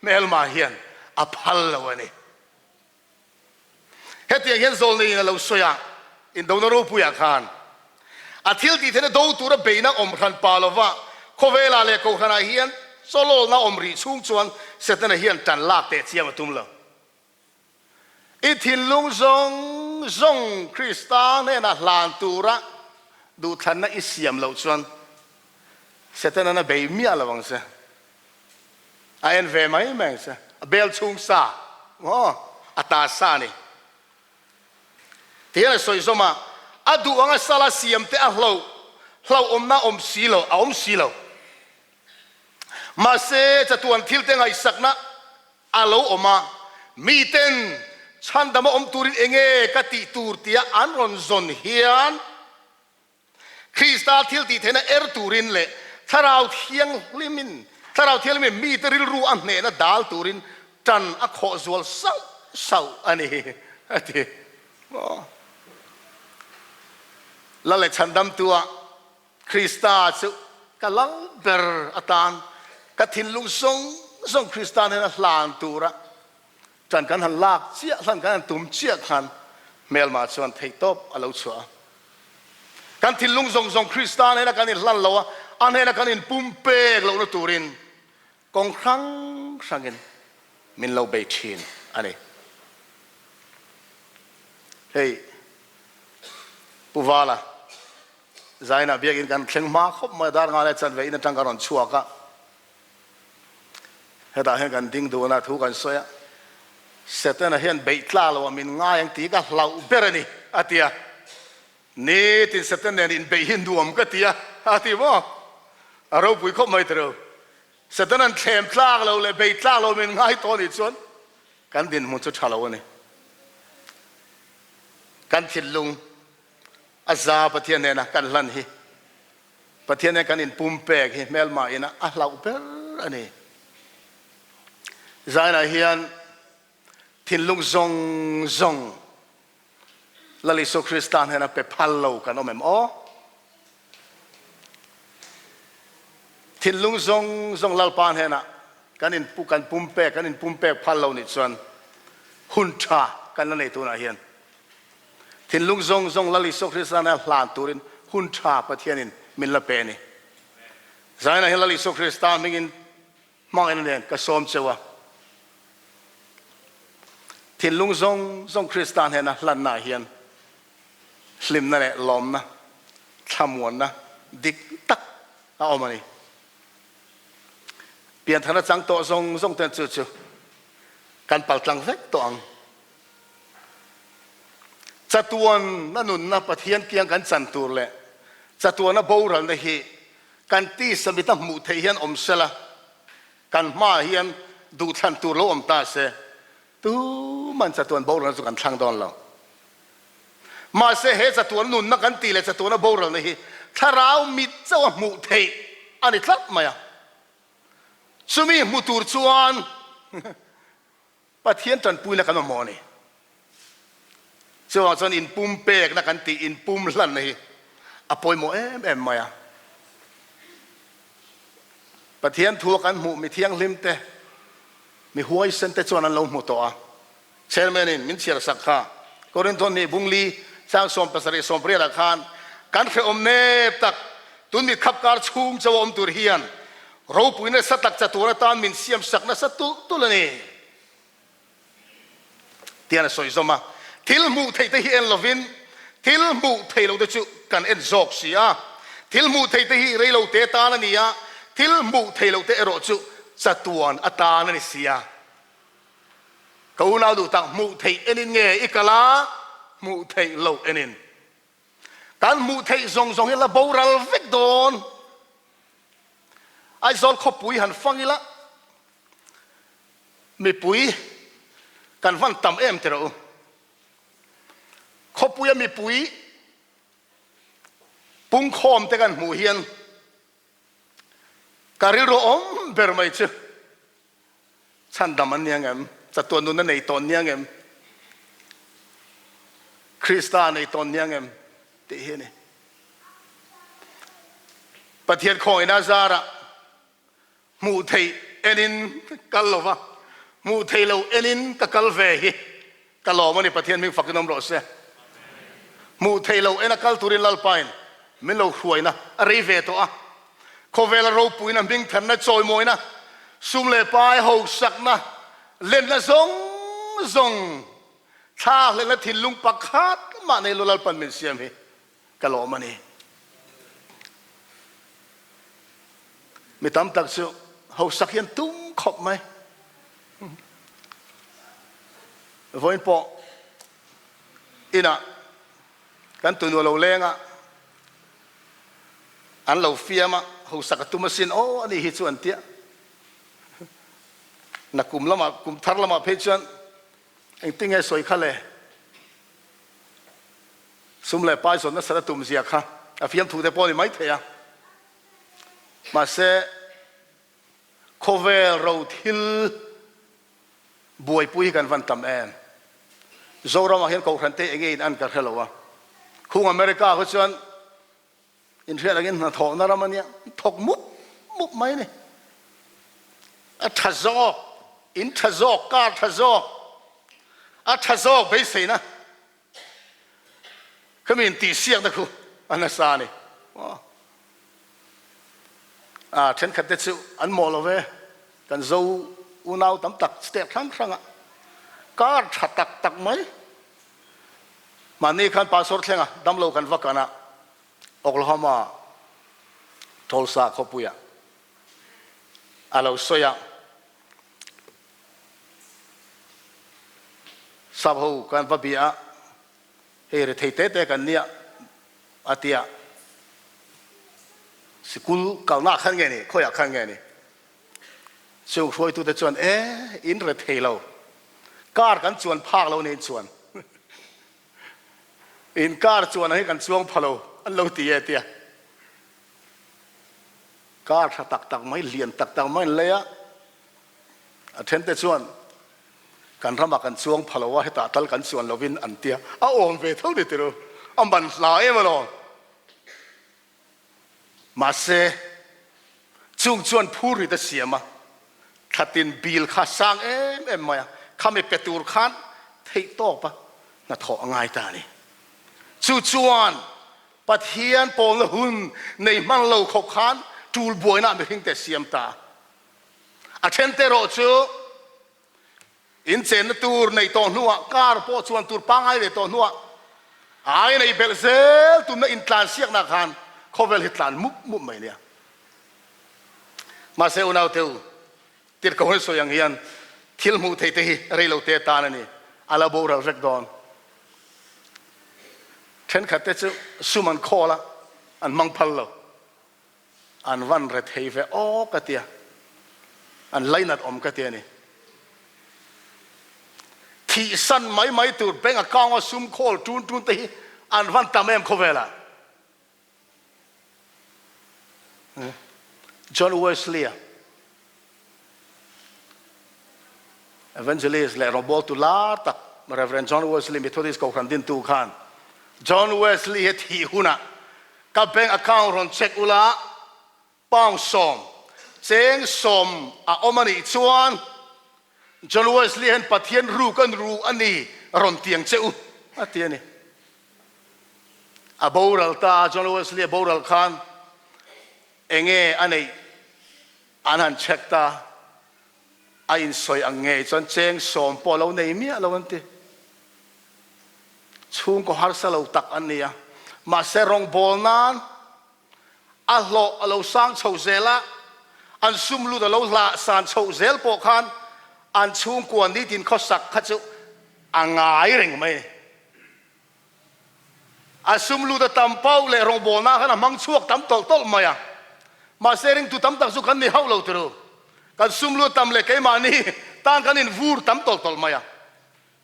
hmelma hian a phal lo a ni. Hetiang hian zawlneiin a lo sawi a, Indona ropuiah khan a thil tih theihna do tura beihna awm hran pa lova khawvelah leh kohhranah hian chawlawlna awm rih chhung chuan Setana hian tan lak teh chiam a tum lo. I thinlung zawng zawng Krista hnenah hlan tura duhthlanna i siam loh chuan Setana'n a bei miah lo ang che. A en ve mai mai ang che. A bel chhung sa maw a ta sa a ni. Tihian a sawi zawm a, a duh anga sala siam te a hloh hlauhawmna a awm si lo, a awm si lo. Mahse, chatuan thil te ngaihsakna a lo awm a, miten chhandama awm turin enge ka tih tur tia an rawn zawn hian, Krista thil tih theihna er turin leh Thlarau Thianghlimin Thlarau Thianghlimin mite rilru a hnehna dal turin tan a khawh zual sauh sauh a ni, a ti. Aw. Lal leh Chhandamtua Krista chu ka lal ber atan ka thinlung zawng zawng Krista hnena hlan tura Ṭan kan han lak chiah hlan kan han tum chiah khan hmelma chuan theihtawp a lo chhuah a. Kan thinlung zawng zawng Krista hnena kan inhlan lo a, a hnena kan inpumpek lohna turin kawng hrang hrangin min lo bei ṭhin a ni. Hei Pu Vala Zainah biakin kan thleng hma khawp mai a, dar nga leh chanve in aṭang kan rawn chhuak a. Hetah hian kan ding duhna thu kan sawi a, Setana hian beih tla lo ah min ngai ang tih ka hlauh ber a ni, a ti a. Nitin Satan nen inbeih hi nuam ka ti a, a ti maw? A ropui khawp mai tiro. Setana'n thlem tlak lo leh beih tlak lo min ngai tawh anih chuan kan dinhmun chu tha lo a ni. Kan thinlung a za Pathian nena kan hlan hi Pathian hian kan inpumpek hi hmelma ina a hlauh ber a ni. Zainah hian thinlung zawng zawng Lal Isua Krista hnena pe phal lo kan awm em aw? Thinlung zawng zawng Lalpa hnena kan inpu kan pumpek kan inpumpek phal lo nih chuan hun tha kan la nei tunah hian. Thinlung zawng zawng Lal Isua Krista hnena hlan turin hun tha Pathianin min la pe a ni. Zainah hian Lal Isua Krista hmingin hmangaihna nen ka sawm cheu a. Thinlung zawng zawng Krista hnena hlannaah hian hlimna leh lawmna, thlamuanna dik tak a awm a ni. Pianthar a chang tawh zawng zawng ten chu chu kan paltlang vek tawh ang. Chatuan a nunna Pathian kiang kan chan tur leh chatuan a boralna hi kan tisa mita hmuh theih hian awm sela, kan hmaah hian duhthlan tur lo awm ta se, tuman chatuan boralna chu kan thlang dawn lo. Mahse he chatuan nunna kan tih leh chatuan a boralna hi thlarau mit chauh a hmuh theih a ni tlat mai a. Chumi hmu tur chuan Pathian tanpuina kan mamawh a ni. Chuvang chuan inpumpekna kan tih inpum hlanna hi a pawimawh em em mai a. Pathian thua kan hmuh mi thianghlim te, mi huaisen te chuan an lo hmu tawh a. Chairman in min chhiar sak kha Korinthon nih Bungli chang 70 80 ah khan kan hrehawm nep tak tun mit khap kar chhung chauh a awm tur hian ropui nasa tak chatuan atan min siam sak nasa tulh tulh a ni tian a sawi zawm a. Thil hmuh theih te hi en lovin thil hmuh theih lo te chu kan en zawk si a. Thil hmuh theih te hi reilo te tan a ni a, thil hmuh theih lo te erawh chu chatuan atan a ni si a. Ka unau duh tak, hmuh theih enin nge i kal a, hmuh theih loh enin? Kan hmuh theih zawng zawng hi la boral vek dawn. Aizawl khawpui han fang ila, mipui kan van tam em ti rawh u. Khawpuia mipui pungkhawm te kan hmuh hian ka rilru awm ber mai chu Chhandam an ni ang em? Chatuan nun a nei tawn ni ang em? Krista a nei tawn ni ang em? Tih hi a ni. Pathian khawngaihna zarah hmuh theih enin kal lo va, hmuh theih loh enin ka kal ve hi ka lawm a ni. Pathian hming fakin awm rawh se. Hmuh theih loh ena kal turin Lalpain min lo hruaina a rei ve tawh a. Khawvela ropuina, hmingthanna, chawimawina, sum leh pai hausakna, lenna zawng zawng, thlakhlelhna thinlung pakhat mah nei lo Lalpan min siam hi ka lawm a ni. Mi tam tak chu hausak hi an tum khawp mai. Vawiin pawh inah kan tunu a lo leng a, An lo fiam a, hausak a tum asin aw a nih hi chu an tia. Na kum lamah, kum thar lamah phei chuan engtin nge sawi kha le? Sum leh pai zawn nasat a tum zia kha a fiam thu te pawh a ni maithei a. Mahse, khawvel ro thil buaipui hi kan van tam em? Zoramah hian Kohhran te enge in an ka hre lo a. Khung America kha chuan inhriat angin hnathawhna ram a nia, thawk mup mup mai a ni. A tha zawk, in tha zawk, car tha zawk, a tha zawk beiseina Khami in tihsiakna khu a nasa a ni. A thenkhat te chu an mawh lo ve, kan zo unau tam tak step hrang hranga kar tha tak tak mai. Mahni khan pastor thlenga damlo kan va kan a, Oklahoma Tulsa khawpuiah a lo sawi a. Sap ho kan va bia a, hei rethei te te kan nia a ti a, sikul kalna ah khan nge ni, khawiah khan nge ni? Chung hruaitute chuan e, in rethei lo, car kan chuan phak lo nen chuan in car chuan ang hi kan chuang pha lo an lo ti e a ti a. Car tha tak tak mai, lian tak tak mai an lei a, A thente chuan, Kan ramah kan chuang pha lo a, hetah tal kan chuan lovin an tia. A awm ve tho ni tiru, a man hla em alawm. Mahse, chung chuan phurrit a siam a, thlatin bill kha sang em em mai a, khami pe tur khan theihtawp a hnathawh a ngai ta a ni. Chu chuan Pathian pawlna hun nei hman lo khawp khan tul buaina ah mihringte siam ta a. A then te erawh chu in chenna tur neih tawh hnuah car pawh chuan tur pangngai ve tawh hnuah ai nei belh zel tumna intlan siakna khan khawvel hi tlan mup mup mai nia. Mahse unaute u, tirhkoh an sawi ang hian thil hmuh theih te hi reilo te tan a ni, a la boral vek dawn. Thenkhat te chu sum an khawl a, an hmang phal lo. An van re thei ve aw ka tia, an lainat awm ka ti a ni. Thihsan mai mai tur bank account a sum khawl tun tun te hi an van tam em khawvelah. John Wesley-a Evangelist leh rawngbawltu lar tak Rev. John Wesley Methodist Kohhran dintu khan John Wesley hi thih hunah ka bank account rawn check ula pound sawm cheng sawm a awm a nih chuan John Wesley hian Pathian ru kan ru a ni rawn tiang che u a ti a ni. A boral ta a, John Wesley a boral khan enge a neih an han check ta, a insawi ang ngei chuan cheng sawm pawh a lo nei miah lo an ti. Chhungkaw harsa lo tak an ni a, mahse rawngbâwl nan a hlawh a lo sang chho zel a, an sum lut a lo hlah san chhoh zel pawh khan an chhungkua nitin khawsak kha chu a ngai reng mai a ni. A sum lut a tam pauh leh rawngbawlna khan a hmang chhuak tam tawlh tawlh mai a, mahse ringtu tam tak chu kan ni hauh lo turu. Kan sum lut tam leh keimahni tan kan invur tam tawlh tawlh mai a,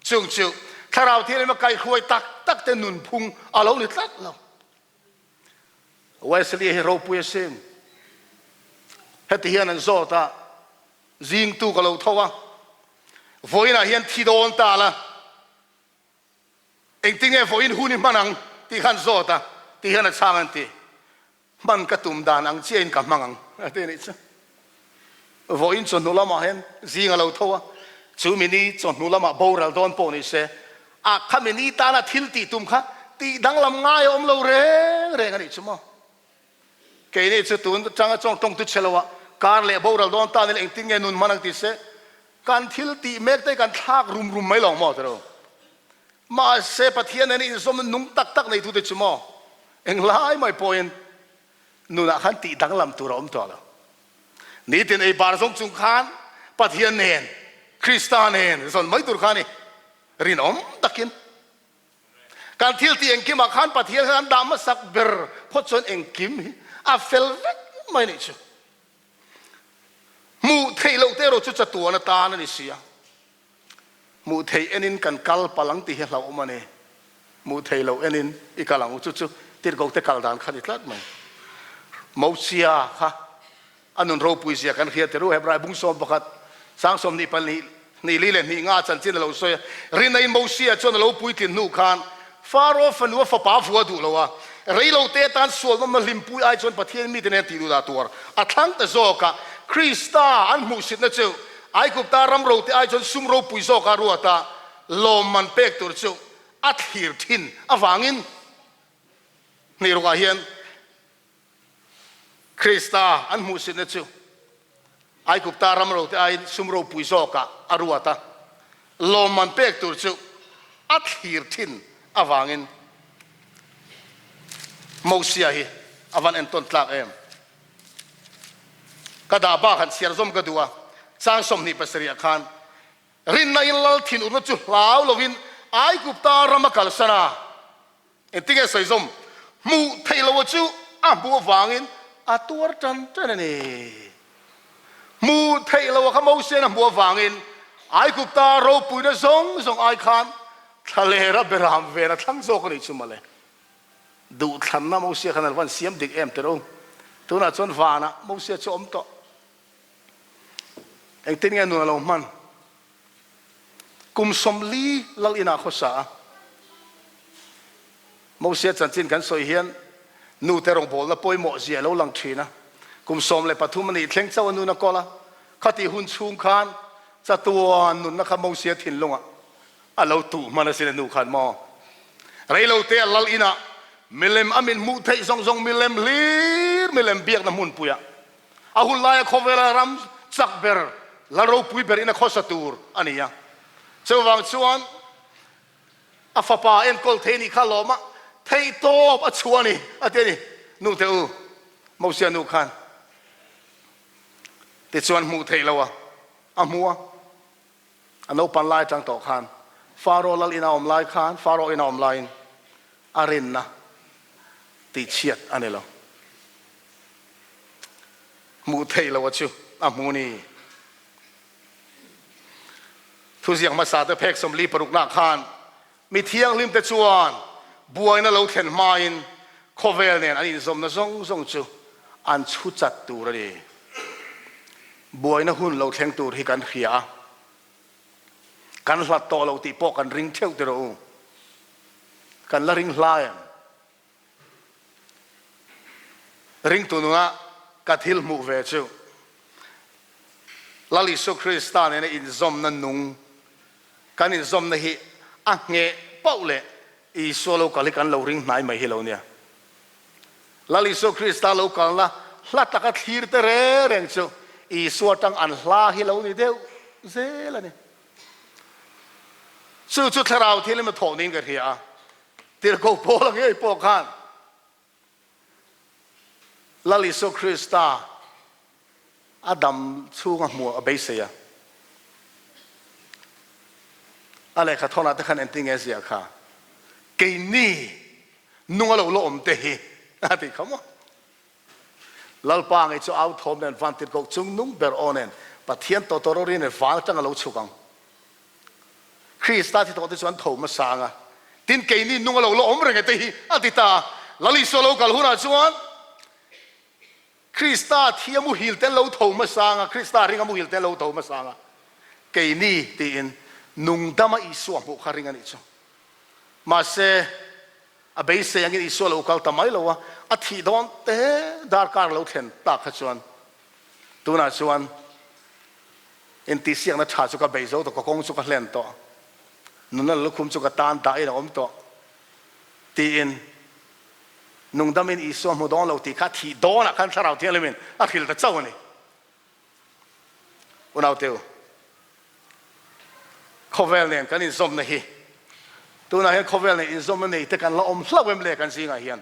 chung chu Thlarau Thianghlim a kaihhruai tak tak te nunphung a lo ni tlat lo. Wesley hi ropui a sin. Heti hian an zawt a, Zingtu ka lo tho a, vawiinah hian thi dawn ta la, Engtinge vawiin hun i hman ang tih khan zawt a, ti hian a chhang an ti. Hman ka tum dan ang chiahin ka hmang ang a ti a nih chu. Vawiin chawhnu lamah hian zing a lo tho a, chu mi ni chawhnu lamah boral dawn pawh ni se, a khami ni tana thil tih tum kha tih danglam ngai a awm lo reng reng a nih chu maw. Keini chu tun atanga chuang tawngtu che loah kar leh boral dawn tan ila engtin nge nun hman ang ti se, kan thil tih mek te kan thlak rum rum mai lo maw tiro. Mahse Pathian nena inzawmna nung tak tak neitute chu maw englai mai pawhin nunah khan tih danglam tur a awm tawh lo. Nitin ei bar zawng chung khan Pathian nen, Krista nen zawn mai tur kha a ni, rinawm takin. Kan thil tih engkimah khan Pathian khan an dah hmasak ber phawt chuan engkim hi a fel vek mai nih chu. Hmuh theih loh te erawh chu chatuan atan a ni si a. Hmuh theih enin kan kal palh ang tih hi hlauhawm a ni. Hmuh theih loh enin i kal ang u chu chu tirhkoh te kal dan kha ni tlat mai. Mosia kha A nun ropui zia kan hria tir u. Hebrai bung 11, sang 22, hnih li leh hnih nga chanchin a lo sawi a. Rinaiin Mosia chuan a lo puitlin hnu khan Faro fanu a fapa vua duh lo a, reilo te atan sualnawmna hlimpui ai chuan Pathian mite nen tih duhdah tuar a thlang ta zawk a. Krista an hmuhsitna chu Aigupta ram rote ai chuan sum ropui zawka ruat a, lawmman pek tur chu a thlir thin avangin hnih rukah hian Krista an hmuhsitna chu Aigupta ram rote aiin sum ropui zawkah a ruat a, lawmman pek tur chu a thlir thin avangin Mosia hi a van entawn tlak em? Ka dah bak han chhiar zawm ka duh a, chang 27 ah khan rinna in lal thinurna chu hlau lovin Aigupta ram a kalsan a, Engtinge sawi zawm? Hmuh theih loh chu a hmuh avangin a tuar tan tan a ni. Hmuh theih loh kha Mosian a hmuh avangin Aigupta ropuina zawng zawng ai khan thlalera beram ven a thlang zawk a nih chu mawle. Duhthlanna Mosia khan a van siam dik em teh ru. Tunah chuan vanah Mosia chu a awm tawh. Engtin nge nun a lo hman? Kum 40 lal inah khawsa a, Mosia chanchin kan sawi hian nute rawngbawlna pawimawh zia a lo lang thin a. Kum 13 a nih thleng chauh a nun a kawl a, khatih hun chhung khan chatuan nunna kha Mosia thinlungah a lo tuh hman asin a nu khan maw. Reilote a lal inah milem a min hmuh theih zawng zawng milem hlir milem biakna hmunpuiah A hun laia khawvela ram chak ber, la ropui ber in a khawsa tur a ni a. Chuvang chuan a fapa enkawl thei nih kha lawm a, theihtawp a chhuah a ni, a ti a ni. Nu te u, Mosia nu khan tichuan hmuh theih lo a, a hmu a. A naupan lai atang tawh khan Faro lal ina awm lai khan, Faro ina awm laiin. A rinna tihchhiat a ni lo. Hmuh theih loh a chu a hmu ni. Thuziak hmasa te phek 46 nah khan mi thianghlim te chuan buaina lo thlen hmain khawvel nen an inzawmna zawng zawng chu an chhu chat tur a ni. Buaina hun lo thleng tur hi kan hria a, kan hlat tawh lo tih pawh kan ring theuh ti rawh u. Kan la ring hla em? Ringtu nunah ka thil hmuh ve chu Lal Isua Krista nena inzawmna nung, kan inzawmna hi a ngheh pauh leh Isua lo kal hi kan lo ring hnai mai hi lo nia. Lal Isua Krista lo kalna hla taka thlir te reng reng chu Isua tang an hla hi lo ni deuh zel a ni. Chu chu thlarau thil emaw thawh niin ka hria a. Tirhkoh Paul a ngei pawh khan Lal Isua Krista a dam chhunga hmuh a beisei a. A lehkha thawnah te khan engtin nge a ziah kha? Keini nunga lo la awm te hi a ti kha maw? Lalpa ngei chu au thawm nen van tirhkoh chung nung ber aw nen Pathian tawtawrawri nen van atang a lo chhuk ang. Krista thi tawh te chu an tho hmasa ang a, tin keini nung a lo la awm reng e te hi a ti ta a. Lal Isua lo kal hunah chuan Krista thi a muhil te an lo tho hmasa ang a, Krista ring a muhil te an lo tho hmasa ang a, keini tiin nung dama Isua hmuh kha ring a nih chu. Mahse, a beisei angin Isua lo kal ta mai lo a, a thih dawn te darkar lo thlen tak kha chuan tunah chuan Intihsiakna tha chu ka bei zo tawh, ka kawng chu ka hlen tawh, nunna lukhum chu ka tan dahin a awm tawh, tiin nungdamin Isua hmu dawn lo tih kha thih dawnah khan Thlarau Thianghlimin a hrilh ta chauh a ni. Unauteu, khawvel nen kan inzawmna hi tunah hian khawvel nen inzawmna nei te kan la awm hlauh em le kan zingah hian?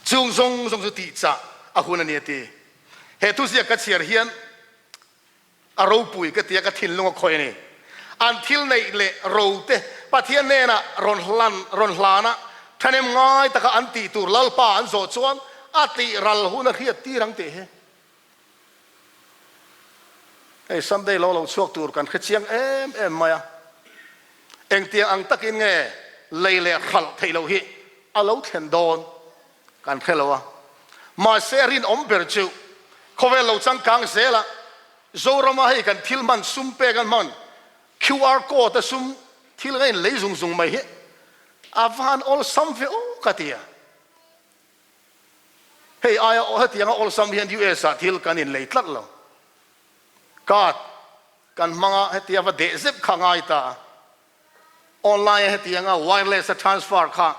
Chung zawng zawng chu tihchah a hun a ni a ti. He thuziak ka chhiar hian a ropui ka tia ka thinlung a khawih a ni. An thil neih leh ro te Pathian hnenah rawn hlan rawn hlan a, thahnem ngai taka an tih tur Lalpa an zawh chuan a tih ral hun a hriat tir ang tih hi. Hei Sunday lo lo chhuak tur kan hre chiang em em mai a, engtiang ang takin nge lei leh hralh theih loh hi a lo thlen dawn kan hre lo a, mahse a rinawm ber chu khawvel lo changkang zela Zorama hei kan thil hman sum pek an hman QR code a sum thil nga in lei zung zung mai hi a van awlsam ve aw ka ti a. Hei aia hetianga awlsam hian US ah thil kan inlei tlat lo. Card kan hmanga hetia va deh zep kha ngai ta a. Online a hetianga wireless a transfer kha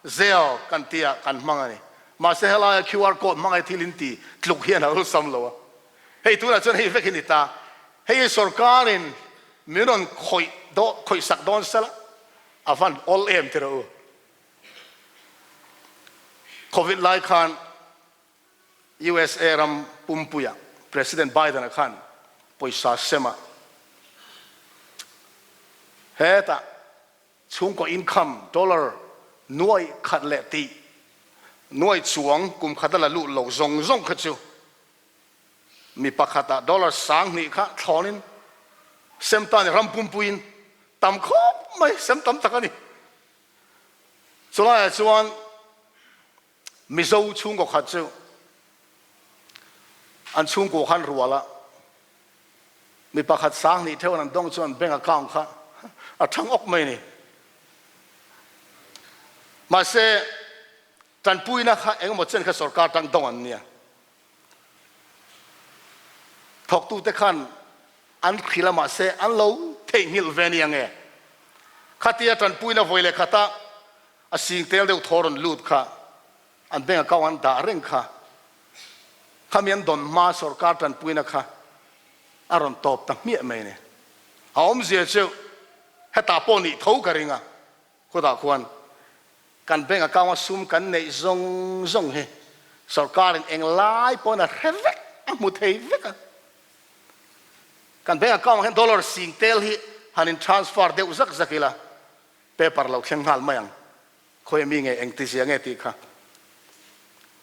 Zelle kan tia kan hmang a ni. Mahse helaia QR code hmanga thil in ti tluk hian a awlsam lo a. Hei tunah chuan hei vek hi ni ta. Hei hi sorkarin min rawn khawih khawih sak dawn sela a van awl em ti rawh u. Covid lai khan USA ram pumpuiah President Biden-a khan pawisa sem a, hetah chhungkaw income dollar nuai khat leh tih nuai chuang kum khat a la lut lo zawng zawng kha chu mi pakhatah dollar 2000 kha thlawnin sem ta a ni, ram pumpuiin tam khawp mai sem tam tak a ni. Chulaiah chuan Mizo chhungkaw khat chu an chhungkaw khan rual a, mi pakhat 2000 theuh an dawng chuan bank account kha a thang awk mai a ni. Mahse, tanpuina kha engemaw chen kha sorkar tang dawng an nia. Thawktute khan an hrilh a mahse an lo theihnghilh ve nia nge? Khatia tanpuina vawi leh khata a sing tel deuh thaw rawn lut kha an bank account an dah reng kha khami an dawn hma sorkar tanpuina kha a rawn tawp ta hmiah mai a ni. A awmzia chu hetah pawh nih tho ka ring a, khutah khuan Kan bank account a sum kan neih zawng zawng hi sorkarin eng lai pawn a hre vek, a hmu thei vek a. Kan bank account ah hian dollar sing tel hi han in transfer deuh zak zak ila paper lo thleng nghal mai ang. Khawi mi nge engti zia nge tih kha.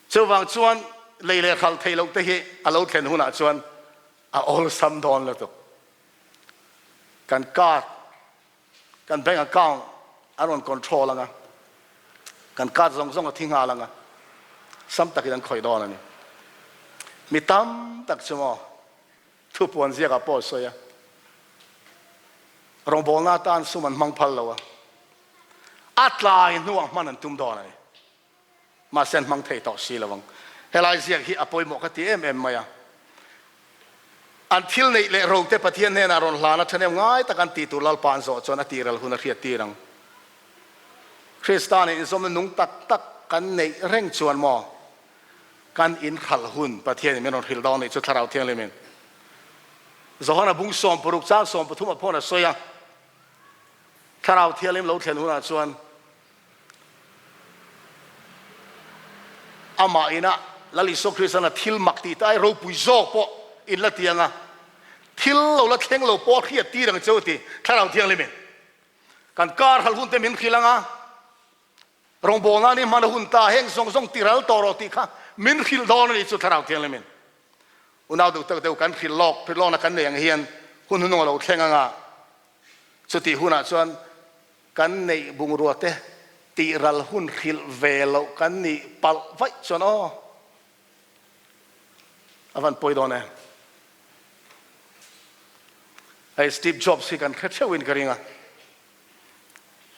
Chuvang chuan lei leh hralh theih loh te hi a lo thlen hunah chuan a awlsam dawn lutuk. Kan card, kan bank account an rawn control anga, kan card zawng zawng a thi nghal anga, sam takin an khawih dawn a ni. Mi tam tak chu maw Thupuan ziakah pawh a sawi a, rawngbawlna atan sum an hmang phal lo a, a tlai hnuah hman an tum dawn a ni. Mahse an hmang thei tawh si lo ang. Helai ziak hi a pawimawh ka ti em em mai a. An thil neih leh rote Pathian hnenah rawn hlan a ṭhahnem ngai tak an tih tur Lalpa an zawh chuan a tiral hun a hriat tir ang. Krista nen inzawmna nung tak tak kan neih reng chuan maw Kan inhralh hun Pathianin min rawn hrilh dawn nih chu Thlarau Thianghlimin Johana bung 60 chang 13 ah pawh a sawi a, Thlarau Thianghlim lo thlen hunah chuan amah ina Lal Isua Kristan a thil mak tih te ai ropui zawk pawh in la ti ang a, thil lo la thleng lo pawh a hriat tir ang cheu ti Thlarau Thianghlimin kan kar hralh hun te min hrilh ang a. Rawngbawlna ni hman a hun ta, heng zawng zawng ti ral tawh rawh tih kha min hrilh dawn a nih chu Thlarau Thianghlimin. Unau duh tak deuh kan hrilh lawk, hrilh lawkna kan nei ang hian hun hunung a lo thleng ang a, chutih hunah chuan kan neih bungrua te tih ral hun hrilh ve loh kan nih palh vaih chuan aw a van pawi dawn em. Hei Steve Jobs hi kan hre theuhin ka ring a.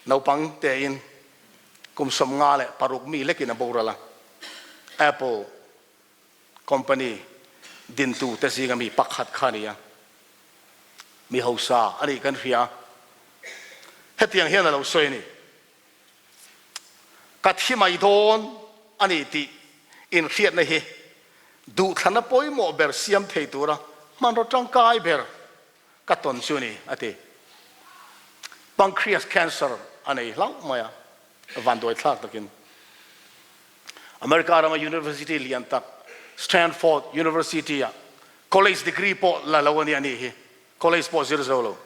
Naupang tein kum 56 mi lekin a boral a, Apple company dintu te zinga mi pakhat kha a ni a, mi hausa a nih kan hria a, hetiang hian a lo sawi a ni, Ka thi mai dawn a ni tih inhriatna hi duhthlanna pawimawh ber siam thei tura hmanraw tangkai ber Ka tawn chu ni, a ti. Pancreas cancer a nei hlauh mai a, vanduai thlak takin. America rama university lian tak Stanford University-ah college degree pawh la lo a ni a nih hi, college pawh zir zo lo.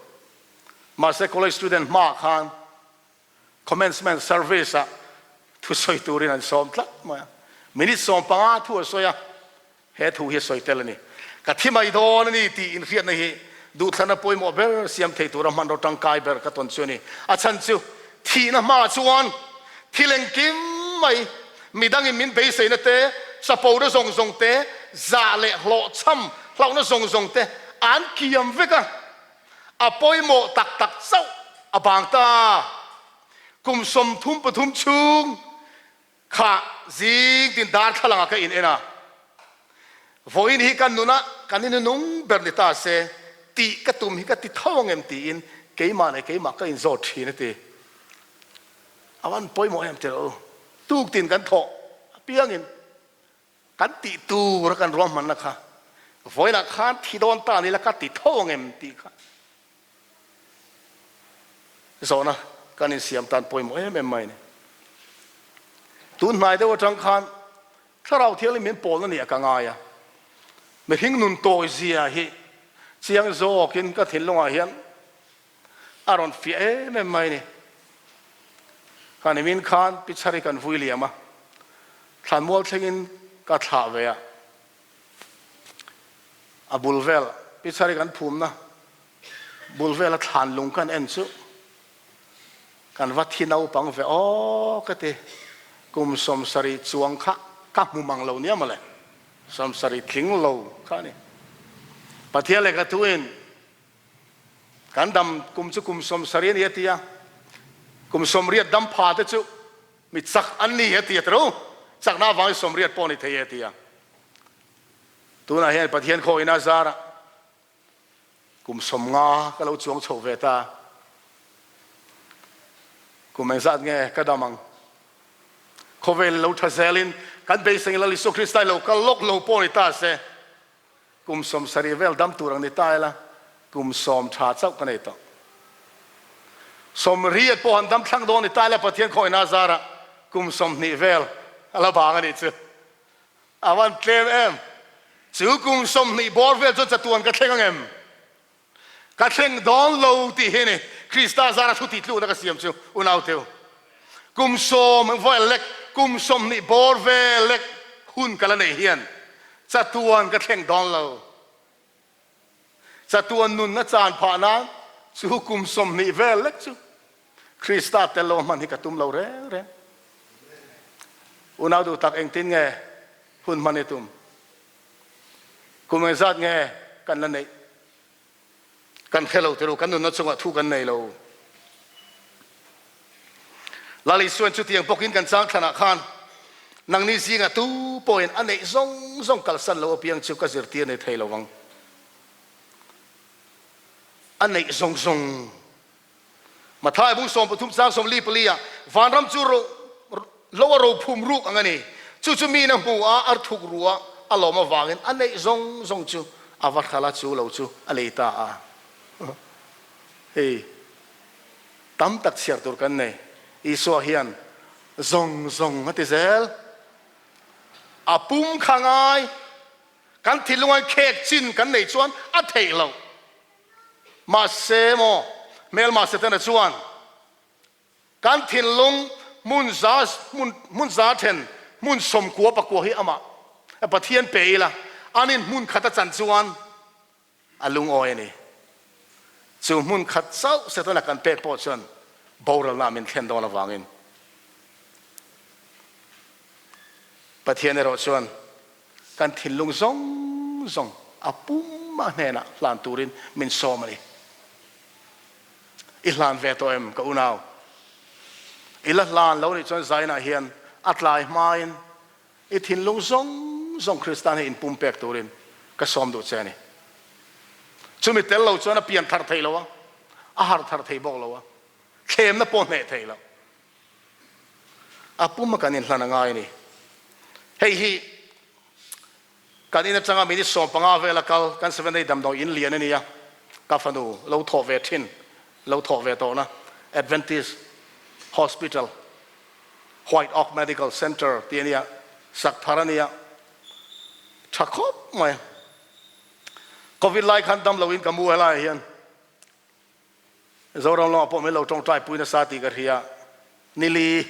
Mahse college student hmaah khan Commencement service-ah thusawi turin an sawm tlat mai a. Minute 15 thu a sawi a, he thu hi a sawi tel a ni. Ka thi mai dawn a ni tih inhriatna hi duhthlanna pawimawh ber siam thei tura hmanraw tangkai ber ka tawn chu a ni. A chhan chu thihna hmaah chuan thil engkim mai, midangin min beiseina te, chapona zawng zawng te, zah leh hlawhchham hlauhna zawng zawng te an kiam vek a. A pawimawh tak tak chauh a bang ta. Kum 33 chhung kha zing tin darthlalang ah ka in en a, vawiin hi ka nuna kan in nung ber ni ta se tih ka tum hi ka ti tho ang em tiin keimah leh keimah ka in zawt thin a ti. A van pawimawh em tilo u. Tuktin kan thawh apiangin Kan tih tur a kan ruahmanna kha vawiinah khan thi dawn ta ni la ka ti tho ang em tih kha zawhna kan insiam tan pawimawh em em mai a ni. Tun hnai deuh atang khan Thlarau Thianghlim min pawlna nih a ka ngai a, mihring nun tawi zia hi chiang zawkin ka thinlungah hian a rawn fiah em em mai a ni. Kha nimin khan Pichhari kan vui liam a, thlanmual thlengin ka thlah ve a, a bul vel Pichhari kan phumna bul vela thlan lung kan en chu kan va thi naupang ve aw ka ti, kum 70 chuang kha ka hmu mang lo nia mawle, 70 tling lo kha a ni. Pathian lehkha thuin Kan dam kum chu kum 70 a ni a ti a, kum 80 dam pha te chu mi chak an ni a ti a ti ro, chakna avangin 80 pawh a ni thei e a ti a. Tunah hian Pathian khawina zarah kum 50 ka lo chuang chho ve ta. Kum engzat nge ka dam ang? Khawvel lo tha zelin kan beiseng Lal Isua Krista lo kal lawk lo pawh ni ta se, Kum 70 vel dam tur ang ni ta ila, kum sawm tha chauh ka nei tawh. 80 pawh han dam thlang dawn ni ta ila Pathian khawihna zarah kum 20 vel a la vang a nih chu. A van tlem em! Chu kum 20 bawr vel chuan chatuan ka thleng ang em? Ka thleng dawn lo tih hi ni Krista zara thu tih tlukna ka siam chu unauteu. Kum sawm vel lek, kum 20 bawr vel lek hun ka la neih hian chatuan ka thleng dawn lo. Chatuan nunna chan phah nan chu kum 20 vel lek chu Krista tel lo hman hi ka tum lo reng reng. Unau duh tak engtin nge hun hman i tum? Kum engzat nge kan la neih? Kan hre lo tiru, kan nunna chungah thu kan nei lo. Lal Isuan chutiang bawkin kan chang thlanah khan nangni zingah tu pawhin a neih zawng zawng kalsan lo apiang chu ka zirtir nei thei lo vang. A neih zawng zawng. Matthai bung 13 chang 44 ah vanram chu ro lo a ro phum ruk ang a ni. Chu chu miin a hmu a, a thuk ru a, a lawm avangin a neih zawng zawng chu a va hral a, chu lo chu a lei ta a. Hei tam tak chhiar tur kan nei. Isua hian zawng zawng a ti zel. A pum kha ngai. Kan thinlunga khek chin kan neih chuan a theih loh. Mahse maw, hmelma Setana chuan kan thinlung hmun za hmun hmun za then hmun 94 hi amah Pathian pe ila, anin hmun khat a chan chuan a lungawi a ni. Chu hmun khat chauh Setana kan pek pawh chuan boralna min thlen dawn avangin Pathian erawh chuan kan thinlung zawng zawng a pumah hnenah hlan turin min sawm a ni. I hlan ve tawh em ka unau? I la hlan lo nih chuan zainah hian a tlai hmain i thinlung zawng zawng Krista hnen inpumpek turin ka sawm duh che a ni. Chumi tel lo chuan a pian thar thei lo a, a har thar thei bawk lo a, thlemna pawh hneh thei lo. A pum a kan inhlan a ngai a ni. Hei hi kan in atanga minute 15 vel a kal kan Seventh Day damdawi in lian a nia, ka fanu lo thawh ve thin, lo thawh ve tawhna Adventist Hospital, White Oak Medical Center tih a nia, sak thar a nia, tha khawp mai. Covid lai khan damlo in ka mu helaiah hian. Zoram lamah pawh min lo tawngtai pui nasa tih ka hria. Nili,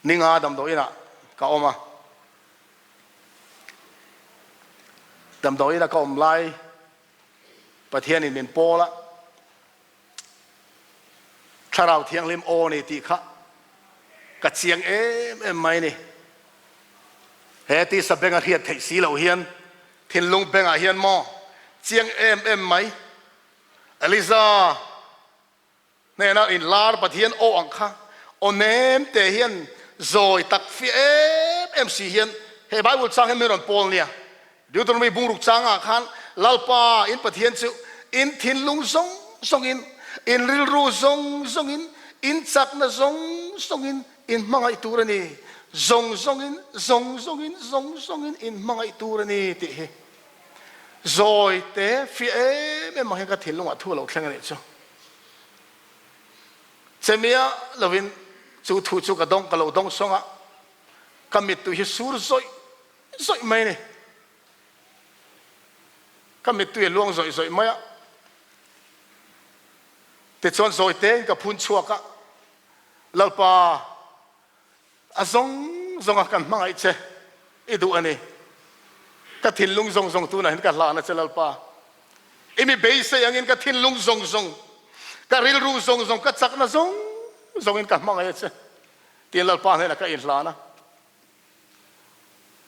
ninga damdawi inah ka awm a. Damdawi ina ka awm lai Pathianin min pawl a, Thlarau Thianghlim aw ni tih kha ka chiang em em mai ni. He tisa benga hriat theih si loh hian thinlung bengah hian maw chiang em em mai. Eliza hnena inlar Pathian aw ang kha aw nem te hian zawi tak fiah em em si hian he Bible chang hian min rawn pawl nia. Deuteronomy bungruk changah khan Lalpa in Pathian chu in thinlung zawng zawngin, in rilru zawng zawngin, in chakna zawng zawngin in hmangaih tur a ni. Zawng zawngin, zawng zawngin, zawng zawngin in hmangaih tur a ni tih hi. Zawi te fiah em em ang hian ka thinlungah thu a lo thleng a nih chu. Chemia lovin chu thu chu ka dawng ka lo dawng sawng a, ka mittui hi sur zawih zawih mai a ni. Ka mittui a luang zawih zawih mai a. Tichuan zawi tein ka phun chhuak a, Lalpa, A zawng zawng a kan hmangaih che i duh a ni. Ka thinlung zawng zawng tunah hian ka hlan a che Lalpa. I mi beisei angin ka thinlung zawng zawng, ka rilru zawng zawng, ka chakna zawng zawngin ka hmangaih a che tiin Lalpa hnenah ka inhlan a.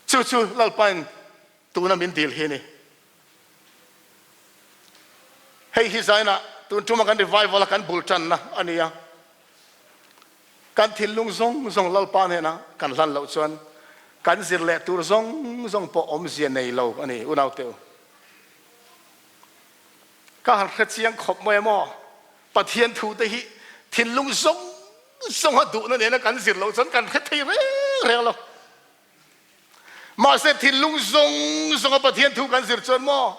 Chu chu Lalpain tuna min dil hi a ni. Hei hi zainah tun tuma kan revival a kan bul tanna a ni a. Kan thinlung zawng zawng Lalpa hnena kan hlan loh chuan kan zir leh tur zawng zawng pawh awmzia nei lo a ni, unaute u. Ka han hre chiang khawp mai maw? Pathian thu te hi thinlung zawng zawnga duhna nena kan zir loh chuan kan hre thei reng reng lo. Mahse thinlung zawng zawnga Pathian thu kan zir chuan maw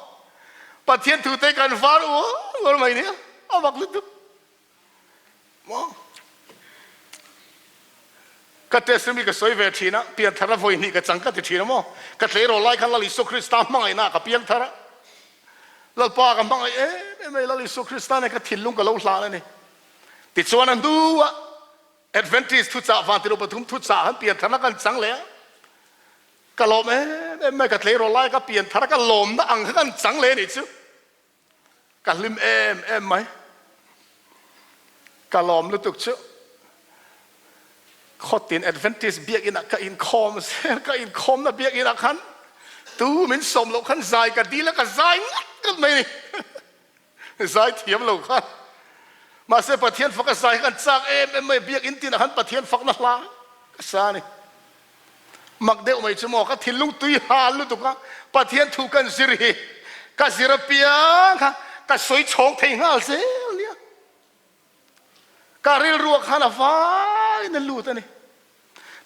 Pathian thu te kan var uar uar mai nia, a vak lutuk. Maw? Ka testimony ka sawi ve thin a, pianthar a vawi hnih ka chang ka ti thin a maw? Ka tleirawl lai khan Lal Isua Krista hmangaihna ah ka piang thar a, Lalpa ka hmangaih em em a, Lal Isua Krista nen ka thinlung ka lo hlan a ni. Tichuan a hnuah. Adventist thuchah vantirh pathum thuchah han piantharna kan chang leh a, ka lawm em em mai, ka tleirawl lai ka pianthar a ka lawmna ang kha kan chang leh a nih chu. Ka hlim em em mai. Ka lawm lutuk chu khawtin Adventist biakinn ah ka inkhawm zel, ka inkhawmna biakinn ah khan tu min sawm loh khan zai ka dil a, ka zai ngat ngat mai a ni. Zai thiam lo khan. Mahse Pathian fak a zai khan chak em em mai, biakinn tinah khan Pathian fakna hla ka sa a ni. Mak deuh mai chu maw, ka thinlung tui hal lutuk a, Pathian thu kan zir hi ka zir apiang kha ka sawi chhawng thei nghal zel nia. Ka rilruah khan a vaiin a lut a ni.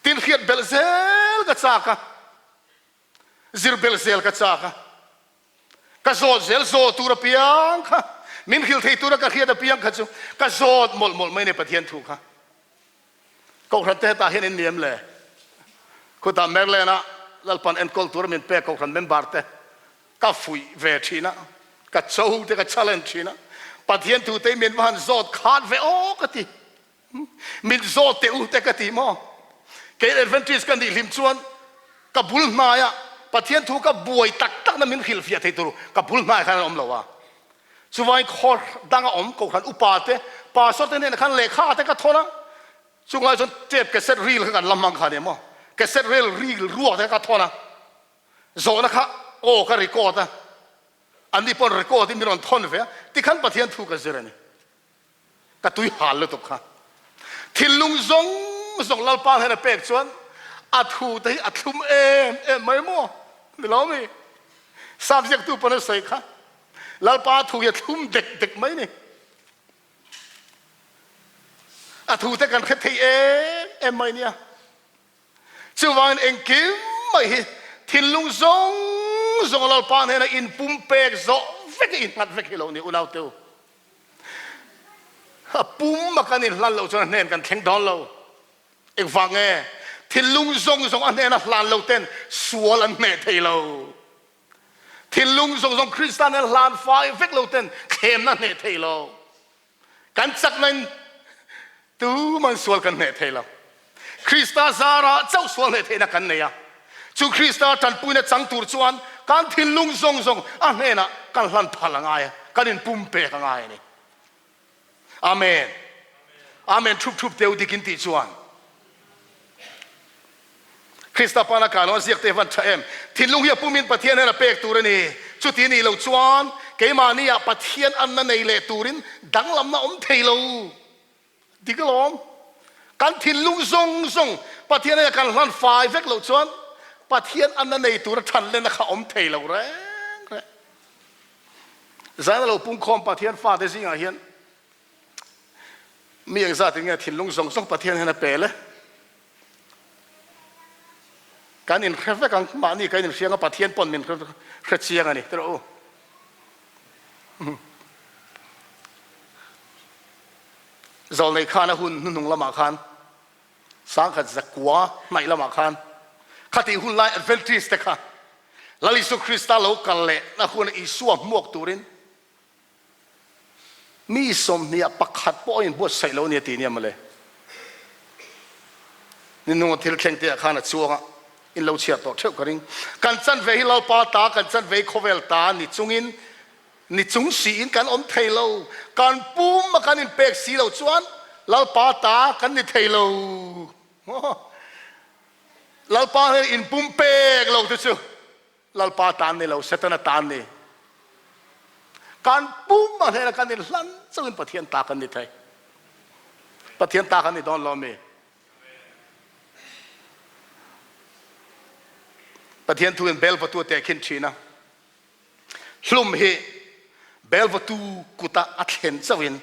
Tin hriat belh zel ka chak a, zir belh zel ka chak a, ka zawt zel zawh tur apiang kha, min hrilh thei tura ka hriat apiang kha chu ka zawt mawlh mawlh mai a ni Pathian thu kha. Kohhran te hetah hian in ni em le? Khutah Maryland-a Lalpan enkawl tura min pek kohhran member te ka fuih ve thin a, ka cho te ka challenge thin a, Pathian thu te min va han zawt khat ve aw ka ti. Min zawt teh u te ka ti maw? Kei Adventist ka nih hlim chuan ka bul hnaia Pathian thu ka buai tak takna min hrilhfiah thei tur ka bul hnaiah khan an awm lo a. Chuvangin khaw danga awm kohhran upa te, pastor te hnenah khan lehkha te ka thawn a, chunglai chuan tape cassette reel kha kan la hmang kha nia maw, cassette reel reel ruak te kha ka thawn a, zawhna kha aw ka record a, anni pawn record in min rawn thawn ve a, tikhan Pathian thu ka zir a ni. Ka tui hal lutuk kha. Thinlung zawng zawng Lalpa hnen a pek chuan a thu te hi a thlum em em mai maw? Ni lo mi? Sap ziaktu pawn a sawi kha. Lalpa thu hi a thlum dek dek mai ni. A thu te kan hre thei em em mai nia. Chuvangin engkim mai hi thinlung zawng zawng Lalpa hnena inpumpek zawh vek i innghat vek hi lo ni unaute u. A pum a kan inhlan loh chuan a hnen kan thleng dawn lo. Engvang nge? Thinlung zawng zawng a hnena hlan lo ten sual an hneh thei lo. Thinlung zawng zawng Krista nen hlan fai vek lo ten thlemna hneh thei lo. Kan chakna in tuman sual kan hneh thei lo. Krista zarah chauh sual hneh theihna kan nei a. Chu Krista tanpuina chang tur chuan kan thinlung zawng zawng a hnenah kan hlan phal a ngai a, kan inpumpek a ngai a ni. Amen. Amen thup thup teu dik in tih chuan. Krista pana ka lo ziak te van tha em. Thinlung hi a pumin Pathian hian a pek tur a ni. Chuti nih lo chuan keimahni ah Pathian anna nei leh turin danglamna awm thei lo. Dik alawm. Kan thinlung zawng zawng Pathian hian kan hlan fai vek loh chuan Pathian anna nei tura than lehna kha awm thei lo reng reng. Zan a lo pungkhawm Pathian fate zingah hian mi engzatin nge thinlung zawng zawng Pathian hian a pe le? Kan inhre vek ang, mahni kan inhriang a Pathian pawn min hre chiang a ni tiraw u. Zawlnei khan a hun hnuhnung lamah khan sangkhat zakua hnaih lamah khan khatih hun lai Adventist te kha Lal Isu Krista lo kal leh na hun Isua hmuak turin Mi 21 pakhat pawh a inbuatsaih lo a ni a ti nia mawle. Ni nunga thil thleng te ah khan a chuang a, in lo chhiar tawh theuh ka ring. Kan chanve hi Lalpa ta, kan chanve hi khawvel ta ni chungin, ni chung siin kan awm thei lo. Kan pum a kan inpek si lo chuan Lalpa ta kan ni thei lo. Lalpa hian inpumpek lo te chu Lalpa tan ni lo, Setana tan ni. Kan pum a hnena kan inhlan chungin Pathian ta kan ni thei. Pathian ta kan ni dawn lo mi? Pathian thu in bel vatu a tehkhin thin a. Hlum hi bel vatu kuta a thlen chauhin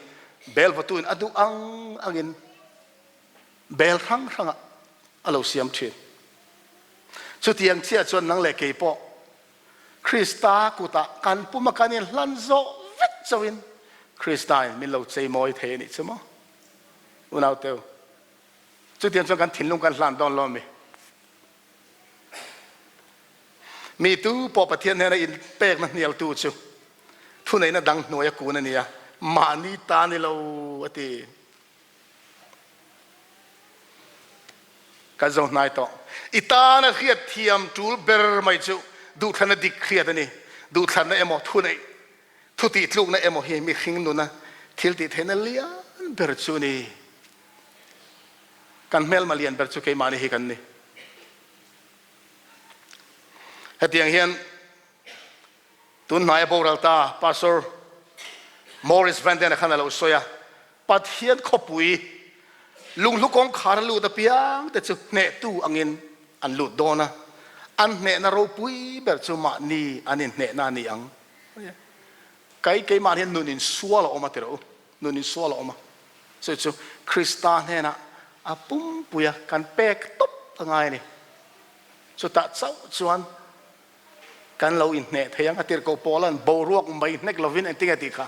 bel vatu in a duh ang angin bel hrang hrangah a lo siam thin. Chutiang chiah chuan nang leh kei pawh Krista kutah kan puma kan inhlan zawh vek chauhin Krista in min lo cheimawi thei a nih chu maw? Unauteu, chutiang chuan kan thinlung kan hlan dawn lo mi? Mi tu pawh Pathian hnena inpekna hnialtu chu thuneihna dang hnuaia kun a ni a, mahni ta ni lo a ti. Kan zo hnai tawh. I tana hriat thiam tul ber mai chu duhthlanna dik hriat a ni. Duhthlanna emaw thu neih, thu tihtlukna emaw hi mihring nuna thil tih theihna lian ber chu a ni. Kan hmelma lian ber chu keimahni hi kan ni. Hetiang hian tun hnaia boral ta Pastor Maurice Vanden-a khan a lo sawi a, Pathian khawpui lunghlu kawngkhar a lut apiang te chu hnehtu angin an lut dawn a, an hnehna ropui ber chu mahni an inhnehna a ni ang. Kai keimah hian nun insual a awm a ti rawh u, nun insual a awm a. Chu chu Krista hnenah a pumpuia kan pek tawp a ngai a ni. Chutah chauh chuan kan lo inhneh thei ang. A tirhkoh Paula'n boruak mai hnek lovin engtin nge tih kha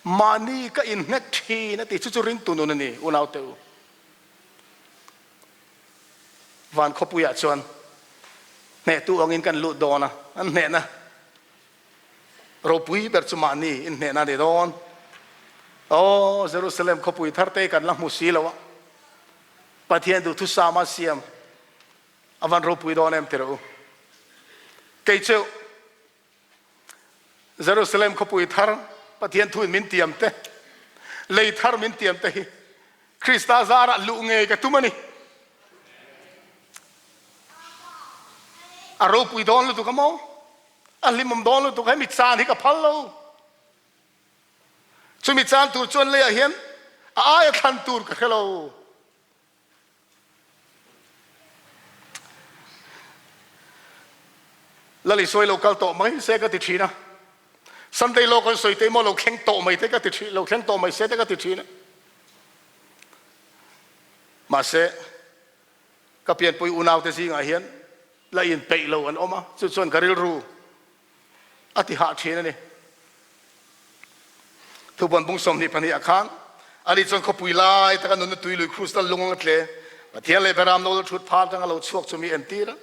mahni ka inhnek thin a ti. Chu chu ringtu nun a ni, unaute u. Van khawpuiah chuan hnehtu angin kan lut dawn a, an hnehna ropui ber chu mahni inhnehna a ni dawn. Aw, Jerusalem khawpui thar te kan la hmu si lo a, Pathian duhthusama siam A van ropui dawn em tirh u. Kei chu Jerusalem khawpui thar Pathian thu in min tiam te, lei thar min tiam te hi Krista zarah luh ngei ka tum a ni. A ropui dawn lutuk a maw? A hlimawm dawn lutuk hemi chan hi ka phal lo. Chumi chan tur chuan leiah hian a aia thlan tur ka hre lo. Lal Isua i lo kal tawh mai se ka ti thin a, Sunday law kan sawi te maw lo thleng tawh mai te ka ti thin, lo thleng tawh mai se te ka ti thin a. Mahse, ka pianpui unaute zingah hian la inpeih lo an awm a, chu chuan ka rilru a ti hah thin a ni. Thubuan bung 22 ah khan ani chuan khawpui lai taka nunna tui lui krustal lung anga tle Pathian leh Beram no lo thut phar atanga lo chhuak chu mi entir a.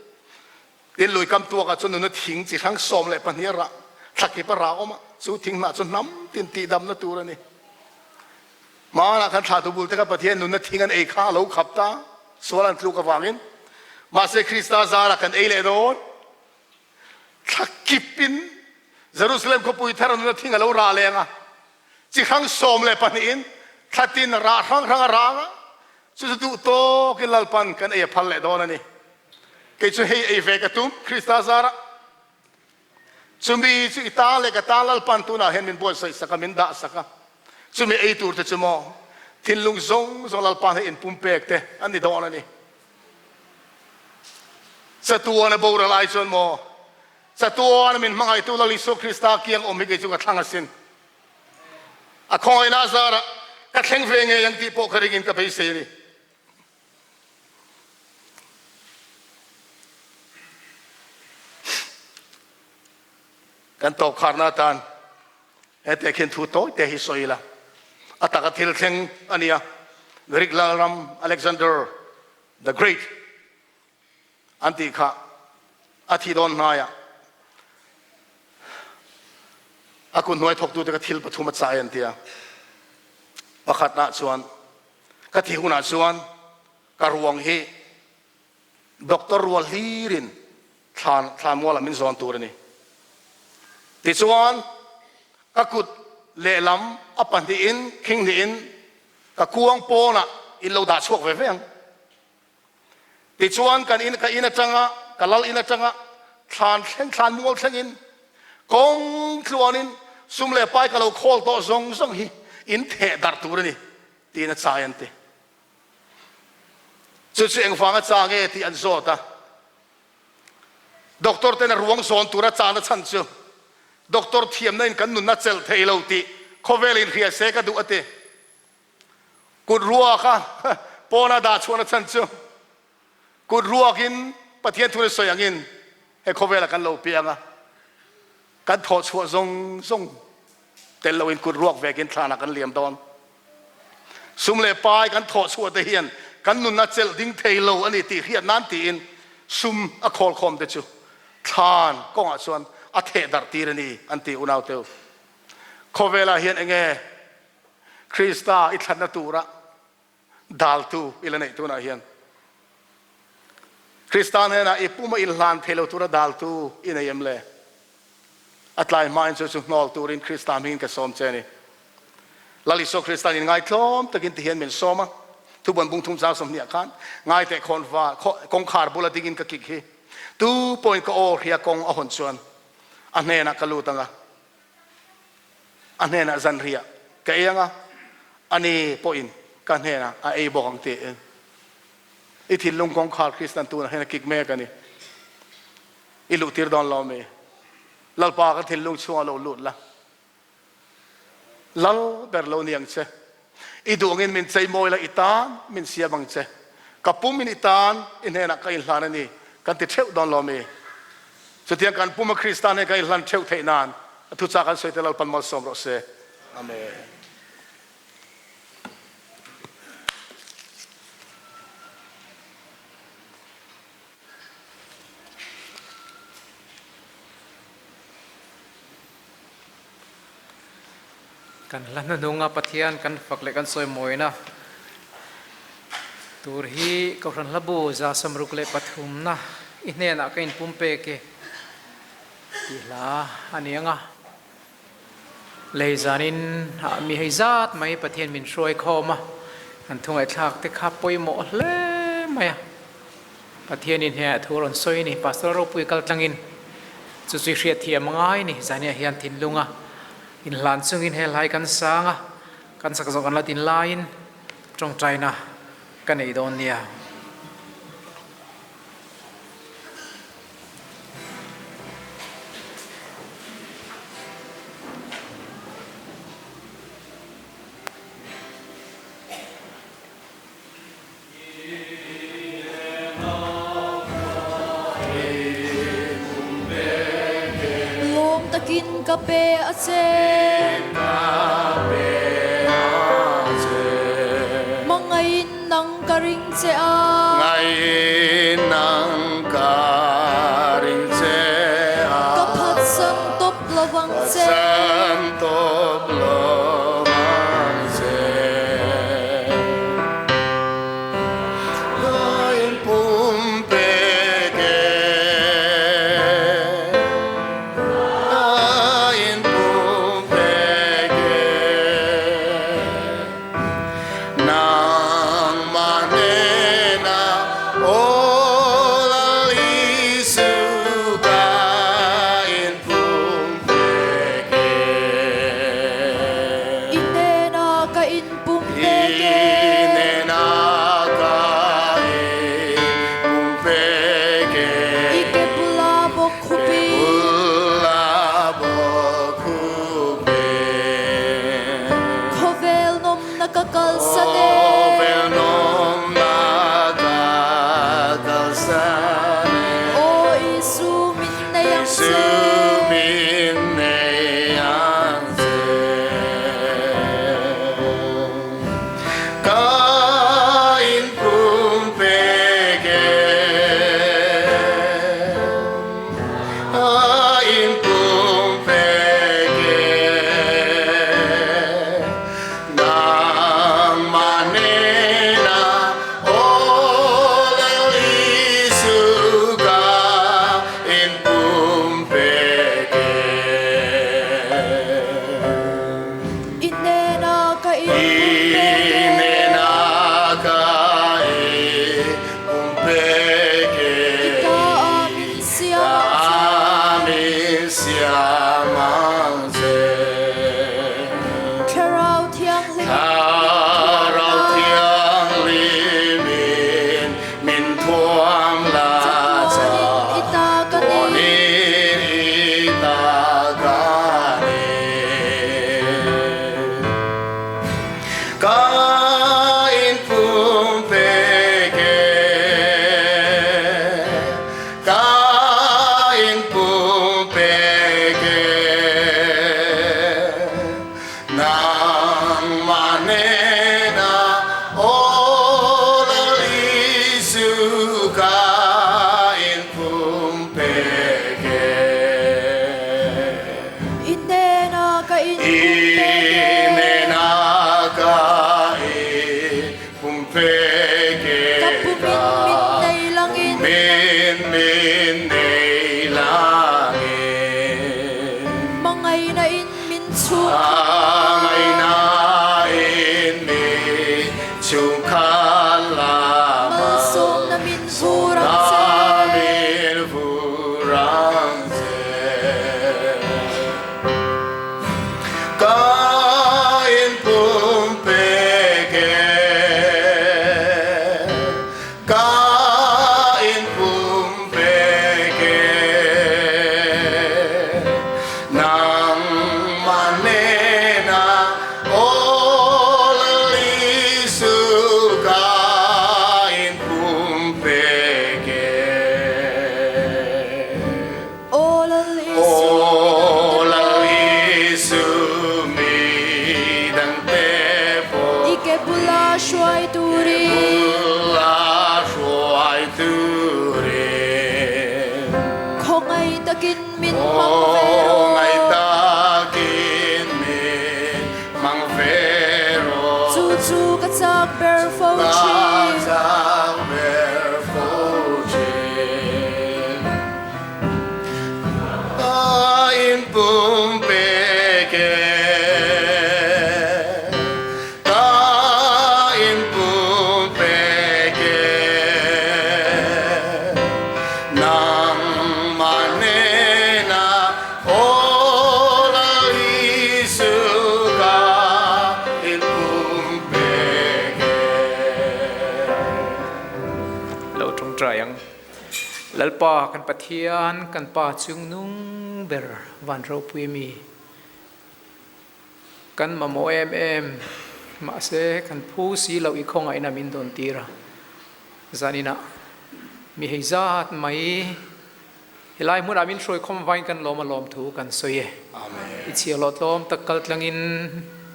Tin, lui kam tuakah chuan nunna thing chi hrang 12 a rah, thlakip a rah awm a, chu thing hnah chu hnam tin tihdamna tur a ni. Hmanah khan thlahtu bul te kha Pathian nunna thing an ei kha a lo khap ta, sual an tluk avangin. Mahse Krista zarah kan ei leh dawn. Thla kipin Jerusalem khawpui thar nuna thing a lo rah leng a, chi hrang 12 in thla tin rah hrang hrang a rang a, chu chu duh tawkin Lalpan kan ei a phal leh dawn a ni. Kei chu hei ei ve ka tum, Krista zarah. Chumi chu i tan leh ka tan Lalpan tunah hian min buatsaih sak a, min dah sak a. Chumi ei tur te chu maw thinlung zawng zawng Lalpan hei inpumpek te an ni dawn a ni. Chatuan a boral ai chuan maw chatuan min hmangaihtu Lal Isua Krista kiang awm hi kei chu ka thlang asin. A khawngaihna a zarah ka thleng ve ngei ang tih pawh ka ringin ka beisei a ni. Kan tawp kharna atan Hete khian thu tawi te hi sawi ila, a taka thil thleng a nia. Greek lalram Alexander the Great an tih kha a thih dawn hnaiah a kut hnuai thawktute kha thil pathum a chai an ti a. Pakhatah chuan ka thih hunah chuan ka ruang hi Doctor rual hlirin thlan thlanmualah min zawn tur a ni. Tichuan, ka kut lehlam a pahnihin khinghnihin ka kuang pawnah in lo dah chhuak ve ve ang. Tichuan, kan in ka in atanga ka lal in atanga thlan thleng thlanmual thlengin kawng tluanin sum leh pai ka lo khawl tawh zawng zawng hi in theh darh tur a ni tiin a chai an ti. Chu chu engvanga cha nge tih an zawt a. Doctor ten a ruang zawn tura chahna chhan chu doctor thiamna in kan nunna chelh thei lo tih khawvel in hria se ka duh a ti. Kut ruaka pawna dah chhuahna chhan chu Kut ruakin Pathian thuna sawi angin he khawvelah kan lo piang a, kan thawh chhuah zawng zawng tel loin kut ruak vekin thlanah kan liam dawn. Sum leh pai kan thawh chhuah te hian kan nunna chelh ding thei lo a ni tih hriat nan tiin sum a khawlkhawm te chu thlan kawngah chuan a theh darh tir a ni an ti unauteu. Khawvelah hian enge Krista i thlanna tura Daltu i la neih tunah hian. Krista hnenah i pum a inhlan thei lo tura daltu i nei em le? A tlai hmain chu chu hnawl turin Krista hmingin ka sawm che a ni. Lal Isua Kristan inngaitlawm takin tihian min sawm a, Thubuan bung thum chang 20 ah khan, Ngai teh khawnva, kawngkhar bula dingin ka kik hi, tu pawhin ka aw hria kawng a hawn chuan a hnenah ka lut ang a, a hnenah zanriah ka ei ang a, ani pawhin ka hnenah a ei bawk ang tiin. I thinlung kawngkhar Kristan tunah hian a kik mek a ni. I luhtir dawn lo mi? Lalpa ka thinlung chhungah lo lut la. Lal ber lo ni ang che. I duh angin min cheimawi la, i tan min siam ang che. Ka pum in i tan i hnenah ka inhlan a ni, kan ti theuh dawn lo mi? Chutiang kan puma Krista hnen kan inhlan theuh theih nan a thuchah kan sawi te Lalpan malsawm rawh se. Amen. Kan hla hnuhnunga Pathian kan fak leh kan sawi mawina tur hi Kohhran Hlabu 163na i hnenah ka inpumpek e tih hla a ni ang a. Lei zanin ah mi hei zat mai Pathian min hruai khawm a, kan thungaihthlak te kha pawimawh hle mai a. Pathianin hei thu rawn sawi a ni, Pastor ropui kal tlangin chu chu i hriat thiam a ngai a ni, zaniah hian thinlunga inhlan chungin helai kan sang a, kan sak zawh kan la tin laiin tawngtaina ka nei dawn nia. Lawm takin ka pe a che. Hmangaihin nang ka ring che a. Ka phatsan tawp lovang che. I hnenah ka inpumpek e. I ke bula bawk khupi. Khawvel nawmna ka kalsan e. Aw Isu min nei ang che. I hnenah ka inpumpek e. I ta ah min siam ang che. Thlarau Thianghlim in min thuam la. Chatuanin i ta ka ni. I hnenah ka inpumpek e. Ka pumin min nei langin. min hmang ve rawh. Khawngaih takin min hmang ve rawh. Chu chu ka chak ber fo thin. Ka chak ber fo thin. Ka inpumpek e. Ka inpumpek e. Nangmah hnenah aw Lal Isu ka inpumpek e. Lo tawngtai ang. Lalpa kan Pathian, kan Pa chungnung ber van ropui mi. Kan mamawh em em, mahse kan phu si loh i khawngaihna min dawn tir a. Zaninah mi hei zat mai helai hmunah min hruai khawm vain kan lawm a lawm thu kan sawi e. I chhiahhlawh tlawm tak kal tlangin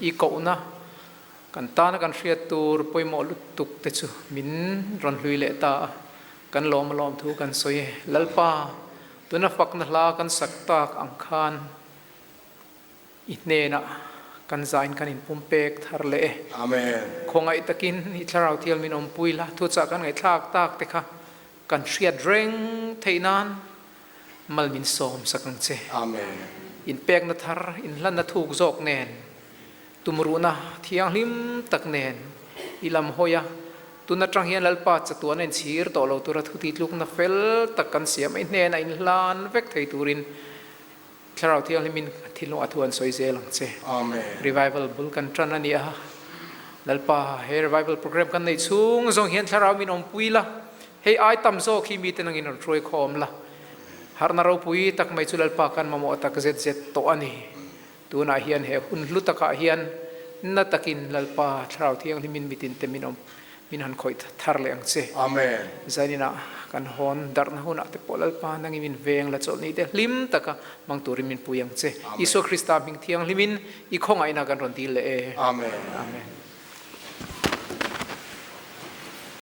i kohna kan tana kan hriat tur pawimawh lutuk te chu min rawn hlui leh ta a, kan lawm a lawm thu kan sawi e. Lalpa, tuna fakna hla kan sak tak ang khan I hnenah kan zain kan inpumpek thar leh e. Amen. Khawngaih takin i thlarau thial min awmpui la, thuchah kan ngaihthlak tak te kha kan hriat reng theih nan mal min sawm sak ang che. Amen. Inpekna thar, inhlanna thuk zawk nen, tumruhna thianghlim tak nen i lam hawi a, tun atang hian Lalpa chatuan a inchhir tawh lo tura thuti tlukna fel tak kan siam a, i hnenah inhlan vek thei turin Thlarau Thianghlimin thilhnawh a thu an sawi zel ang che. Amen. Revival bul kan tan a ni a, Lalpa he revival program kan neih chhung zawng hian Thlarau min awmpui la, hei ai tam zawk hi mite nangin rawn hruai khawm la. Harhna ropui tak mai chu Lalpa kan mamawh tak zet zet tawh a ni. Tunah hian he hun hlu takah hian na takin Lalpa Thlarau Thianghlimin mitinte min awm Min han khawih thar leh ang che. Amen. Zainina kan hawn darhna hunah te pawh Lalpa nangin min veng la chawlhni te hlim taka hmang turin min pui ang che. Amen. Isua Krista hming thianghlimin i khawngaihna kan rawn dil leh e. Amen. Amen.